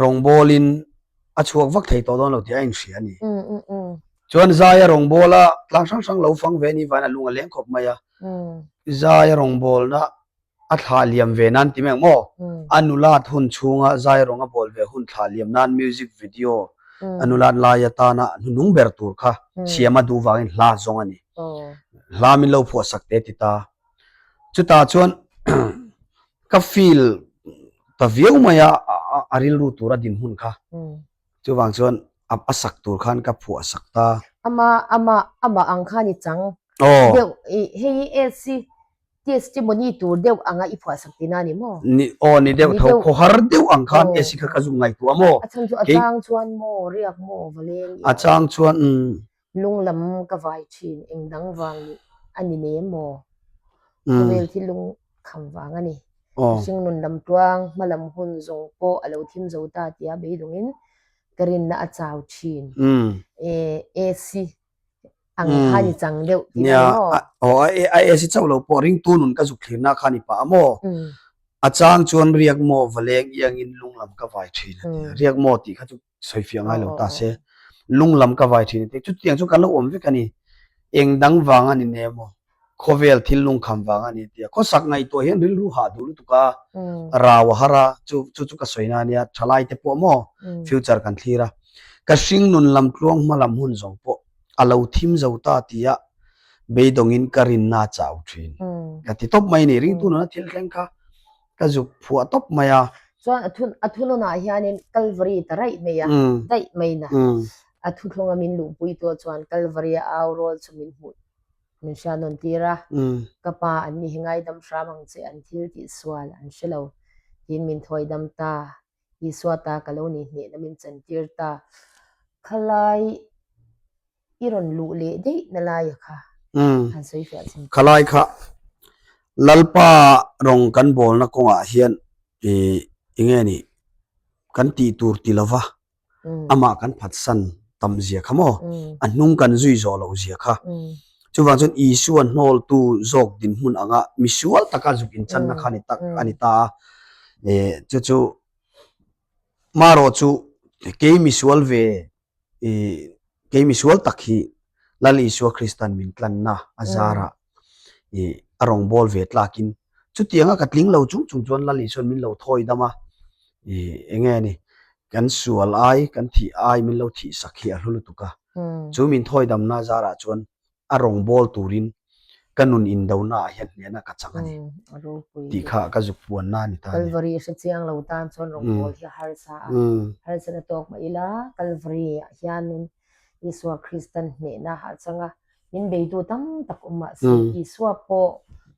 rawngbawlin a chhuak vak thei tawh dawn lo tih a inhria a ni. Chuan Zaia rawngbawla tlang hrang hrang lo fang ve ni vain a lung a leng khawp mai a. Zaia rawngbawlna a thlah liam ve nan ti mai ang maw? A nulat hun chhunga zai rawng a bawl ve hun thlah liam nan music video a nulat lai atana hnuhnung ber tur kha siam a duh vangin hla zawng a ni. Hla min lo phuah sak te ti ta. Chutah chuan ka feel ta viau mai a, a rilru tura dinhmun kha. Chuvang chuan a sak tur khan ka phuah sak ta. Ama ama amah ang khan i chang deuh i hei i AC testimony tur deuh anga i phuah sak tina ni maw? Ni aw ni deuh tho khawhar deuh ang khan AC kha ka zuk ngaihtuah maw? A chhan chu a chang chuan maw riak maw va leng i. A chang chuan umm. Lung lam ka vai thin eng dang vang nih a ni nem maw? Khawvel thil lung kham vang a ni. Mihring nun lam tluang, hma lam hun zawng pawh a lo thim zo ta tia beidawngin ka rinna a chau thin. AC ang kha ni chang deuh tih a ni maw? Aw, a AC chauh lo pawh ringtu nun ka zuk thlirna kha ni pah a maw? A chang chuan riak maw va leng iangin lung lam ka vai thin a ti a. Riak maw tih kha chu sawifiah ngai lo ta se, lung lam ka vai thin a ti. Chutiang chu kan lo awm vek a ni. Eng dang vang a ni ne maw? Khawvel thil lungkham vang a ni tia. Khawsak ngaihtuah hian rilru hah duh lutuk a, rau a har a, chu chu chu ka sawi na a nia, thalai te pawh maw future kan thlir a. Ka hring nun lam tluang hma lam hun zawng pawh a lo thim zo ta tia beidawngin ka rinna a chau thin. Ka ti tawp mai a ni, ringtu nuna thil thleng kha ka zuk phuah tawp mai a. Chuan a thun a thununah hianin Kalvari ta raih mai a, daih mai na. A thuthlunga min luhpui tuah chuan Kalvari a au rawl chu min hmuh min hria nawn tir a. Ka pa an ni hi ngaidam hram ang che an thil tih sual an hre lo tiin min thawi dam ta. Isua ta ka lo ni hnehna min chan tir ta. Khalai I rawn luh leh daih na laia kha han sawi fiah chin teh. Khalai kha Lalpa rawng kan bawlna kawngah hian enge ni kan tih tur ti lova amah kan phatsan tam zia kha maw a hnung kan zui zawh loh zia kha chuvang chuan Isua hnawltu zawk dinhmun anga misual taka zuk inchanna kha ni tak a ni ta a chu chu marawh chu kei misual ve I kei misual tak hi Lal Isua Kristan min tlanna a zarah i a rawngbâwl ve tlakin chutianga ka tling lo chung chung chuan Lal Isua'n min lo thawi dam a, i eng nge ni kan sual ai kan thih ai min lo thih sak hi a hlu lutuk a, chu min thawi damna zarah chuan a rawngbâwl turin ka nun indona ah hian hnehna ka chang a ni tih kha ka zuk puanna a ni ta a ni. Kalvari hre chiang lo tan chuan rawngbâwl hi a harsa a, harsana tawk mah ila Kalvari ah hianin Isua Kristan hnehna a chang a, min beitu tam tak awm mah se Isua pawh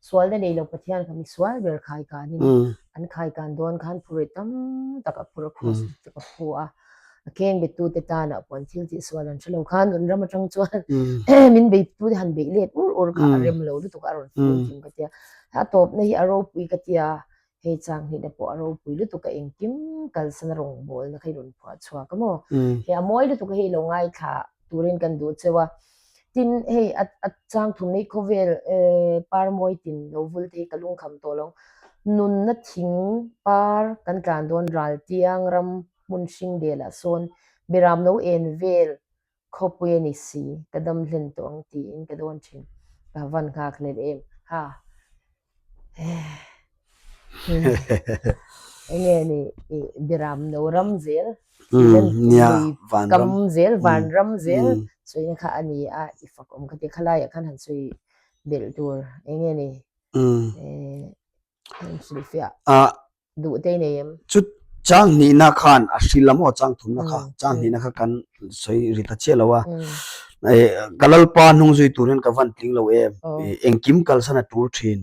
sualna nei lo Pathian kha misual ber khaikanin an khaikan dawn khan phurrit tam tak a phur a, kraws tak a phu a. A keng bettute tanah pawh an thil tih sual an hre lo khan an ram atang chuan min beitute han beih let ur ur kha a rem lo lutuk a rawn fun thim ka tia. A tawpna hi a ropui ka tia, hei chang hnihna pawh a ropui lutuk a engkim kalsan a rawngbawlna kha i rawn phuah chhuak a maw? Hei a mawi lutuk a hei lo ngaithla. turin kan duh cheu a. Tin, hei a a chang thum nei khawvel par mawi tin lo vul te hi ka lungkham tawh lo. Nunna thing par kan tlan dawn ral tiang ram hmun hring delah sawn beram lo en vel Khawpui a ni si, ka dam hlen tawh ang tiin ka dawn thin. Ka van nghak hlen em? Ha. Enge ni i biram no ram zel, Nia, kam zel, van ram zel sawina kha a ni a, i fak awm kha ti khalaiah khan han sawi belh tur enge ni han hrilhfiah. Duh te nei em? Chu chang hnihna khan a hril a maw chang thumna kha chang hnihna kha kan sawi ri ta chiah lo a. Ka lalpa hnung zui tur hian ka van tling lo em. Engkim kalsan a tul thin.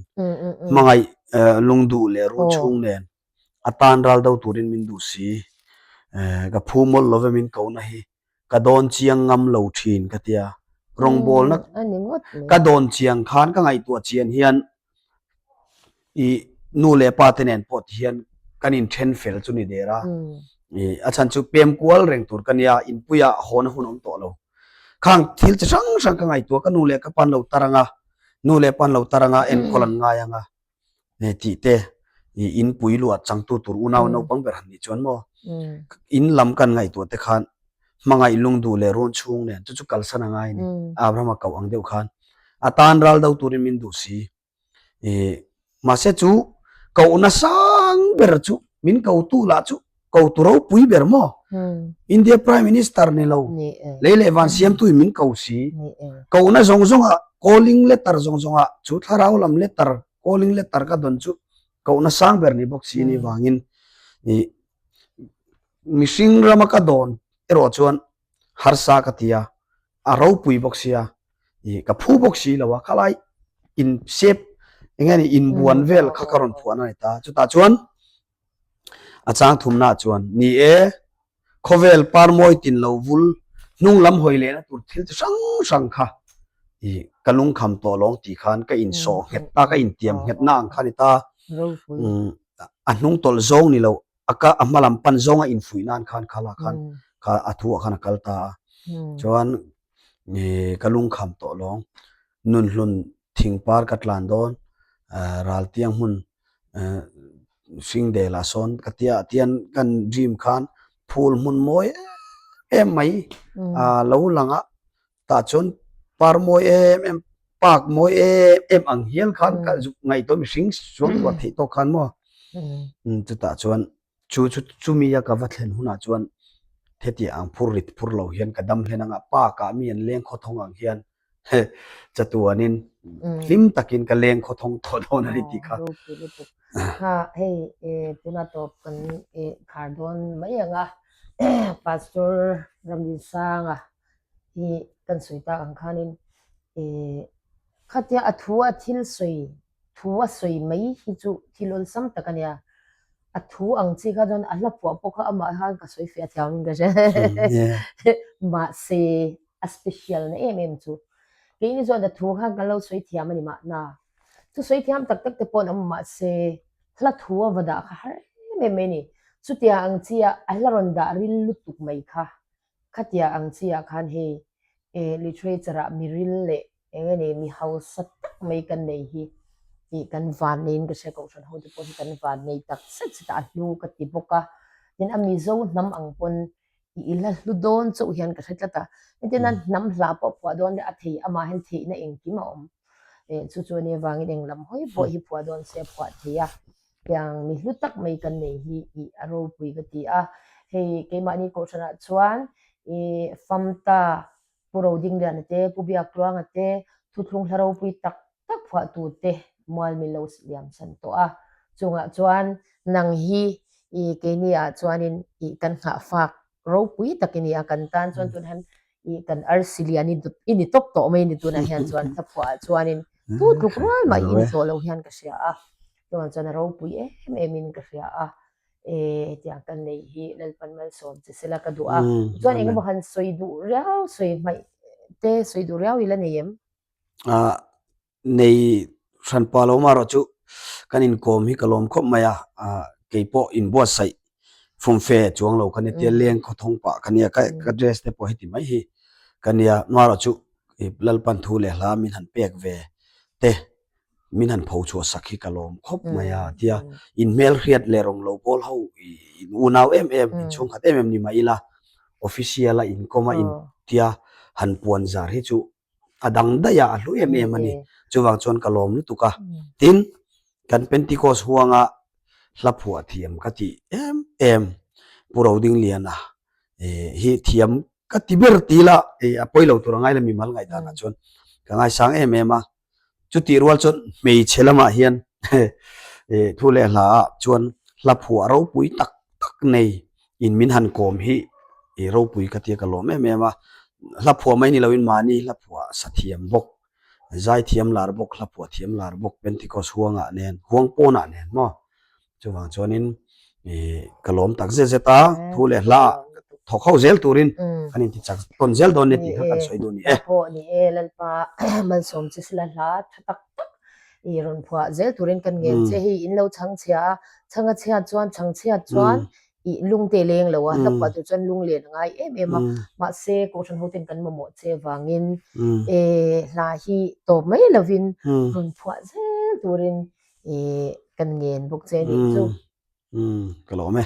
Hmangaih lungduh leh run chhung nen a tan ral do turin min duh si. Ka phu mawlh lo ve min kohna hi. Ka dawn chiang ngam lo thin ka tia. Rawngbawlna ka dawn chiang khan ka ngaihtuah chian hian i nu leh pa te nen pawh ti hian kan inthen fel chu ni der a. I a chhan chu pem kual reng tur ka nia inpuia hawn a hun awm tawh lo. Khang thil chi hrang hrang ka ngaihtuah ka nu leh ka pan lo tar anga nu leh pan lo tar anga enkawl an ngai anga. tih te i inpui luah changtu tur unau naupang ber han nih chuan maw in lam kan ngaihtuah te khan hmangaih lungduh leh run chhung nen chu chu kalsan a ngai a ni. Abraham a koh ang deuh khan a tan ral do turin min duh si. I mahse chu kohna sang ber chu min kotu lah chu kotu ropui ber maw India Prime Minister ni lo lei leh van siamtu in min ko si kohna zawng zawng ah calling letter zawng zawng ah chu thlarau lam letter calling letter ka dawn chu kohna sang ber ni bawk si ni vangin i mihring rama ka dawn erawh chuan harsa ka ti a a ropui bawk sia i ka phu bawk si lo a khalai in sep enge ni inbuan vel kha ka rawn phuahna a ni ta chutah chuan A chang thumna chuan, Ni e, khawvel par mawi tin lo vul, hnung lam hawi lehna tur thil chi hrang hrang kha i ka lungkham tawh lawng tih khan ka insawh nghet ta, ka intiam nghet na ang kha a ni ta. A hnung tawlh zawng ni lo, a ka a hma lam pan zawnga infuih nan khan kha lah khan kha a thuah khan a kal ta a. Chuan ka lungkham tawh lawng, nunhlun thingpar ka tlan dawn, raltiang hmun hring del ah sawn ka tia tian kan dream khan phul hmun mawi em em mai a lo lang a tah chuan par mawi em em park mawi em em ang hial khan ka zuk ngaihtuah mihring suang tuah theih tawk khan maw chutah chuan chu chu chumi a ka va thlen hunah chuan hetiang ang phur rit phur lo hian ka dam hlen anga park ah mi an leng khawthawng ang hian chatuanin hlim takin ka leng khawthawng tawh dawn a ni tih kha. Ropui lutuk. Kha hei tuna tawp kan khar dawn mai ang a Pastor Ramdinsanga hi kan sawi tak ang khanin khatia a thu a thil sawi thu a sawi mai hi chu thil awlsam tak a nia. A thu ang chi kha chuan a hla phuah pawh kha amah khan ka sawi fiah thiam in ka hria. Mahse a special na em em chu keini chuan a thu khan kan lo sawi thiam a ni mahna. Chu sawi thiam tak tak te pawh an awm mahse hla thu a va dah kha har em em mai a ni. Chutia ang chi a a hla rawn dah ril lutuk mai kha khatia ang chi ah khan hei literature ah miril leh Eng nge ni mi hausa tak mai kan nei hi tih kan van neiin ka hria kohhran ho te pawh hi kan van nei tak zet zet a, a hlu ka ti bawk a. Tin a Mizo hnam ang pawn i i la hlu dawn chauh hian ka hre tlat a. Entirna hnam hla pawh phuah dawn leh a thei amah hian theihna engkim a awm. Eh chu chu a nia vangin eng lam hawi pawh hi phuah dawn se a phuah thei a. Tiang mi hlu tak mai kan nei hi i a ropui ka ti a. Hei keimahni kohhranah chuan i famta Pu Rodingliana te, Pu Biaktluanga te, thuthlung hla ropui tak tak phuahtu te mual min lo liam san tawh a. Chungah chuan nang hi i keini ah chuanin i kan nghahfak ropui tak i ni a, kan tan chuan tunah hian i kan arsi lian i i ni tawp tawh mai a ni tunah hian chuan hla phuah ah chuanin tu tluk rual mah i ni tawh lo hian ka hria a. Chungah chuan a ropui em em in ka hria a. E hetiang kan nei hi Lalpan malsawm che sela ka duh a. Chuan engemaw han sawi duh riau, sawi hmaih te sawi duh riau ila nei em? Ah, nei hranpa lo marawh chu kan inkawm hi ka lawm khawp mai a. Ah, keipawh inbuatsaih fumfe chuang lo ka ni tia leng khawthawng pah ka nia, ka dress te pawh heti mai hi. Ka nia, Mara chu Lalpan thu leh hla min han pek ve te, min han pho chhuah sak hi ka lawm khawp mai a tia in hmelhriat leh rawng lo pawl ho in unau em em, in chhungkhat em em ni mah ila official a inkawm a in tia han puan zar hi chu a dang daih a, a hlu em em a ni. Chuvang chuan ka lawm lutuk a. Tin, kan Pentecost huanga hla phuah thiam ka tih em em Pu Rodingliana hi thiam ka ti ber ti la a pawi lo tur a ngai la mimal ngaihdanah chuan ka ngaisang em em a. Chutih rual chuan hmeichhe lamah hian thu leh hla ah chuan hla phuah ropui tak tak nei in min han kawm hi ropui ka tia ka lawm em em a. Hla phuah mai ni loin mahni hla phuah sa thiam bawk, zai thiam lar bawk, hla phuah thiam lar bawk Pentecost huangah nen, huang pawnah nen maw Chuvang chuanin ka lawm tak zet zet a, thu leh hla thawk ho zel turin kan inti chak tawn zel dawn nia tih kha kan sawi duh ni e. Pawh ni e, Lalpa malsawm che sila hla tha tak tak i rawn phuah zel turin kan ngen che hei in lo chhang chhia a, chhang a chhiat chuan chhang chhiat chuan i lung te leng lo a, hla phuah tur chuan lung len a ngai em em a, mahse Kohhran ho ten kan mamawh che vangin e hla hi tawp mai lovin rawn phuah zel turin I kan ngen bawk che nih chu. Umm ka lawm e.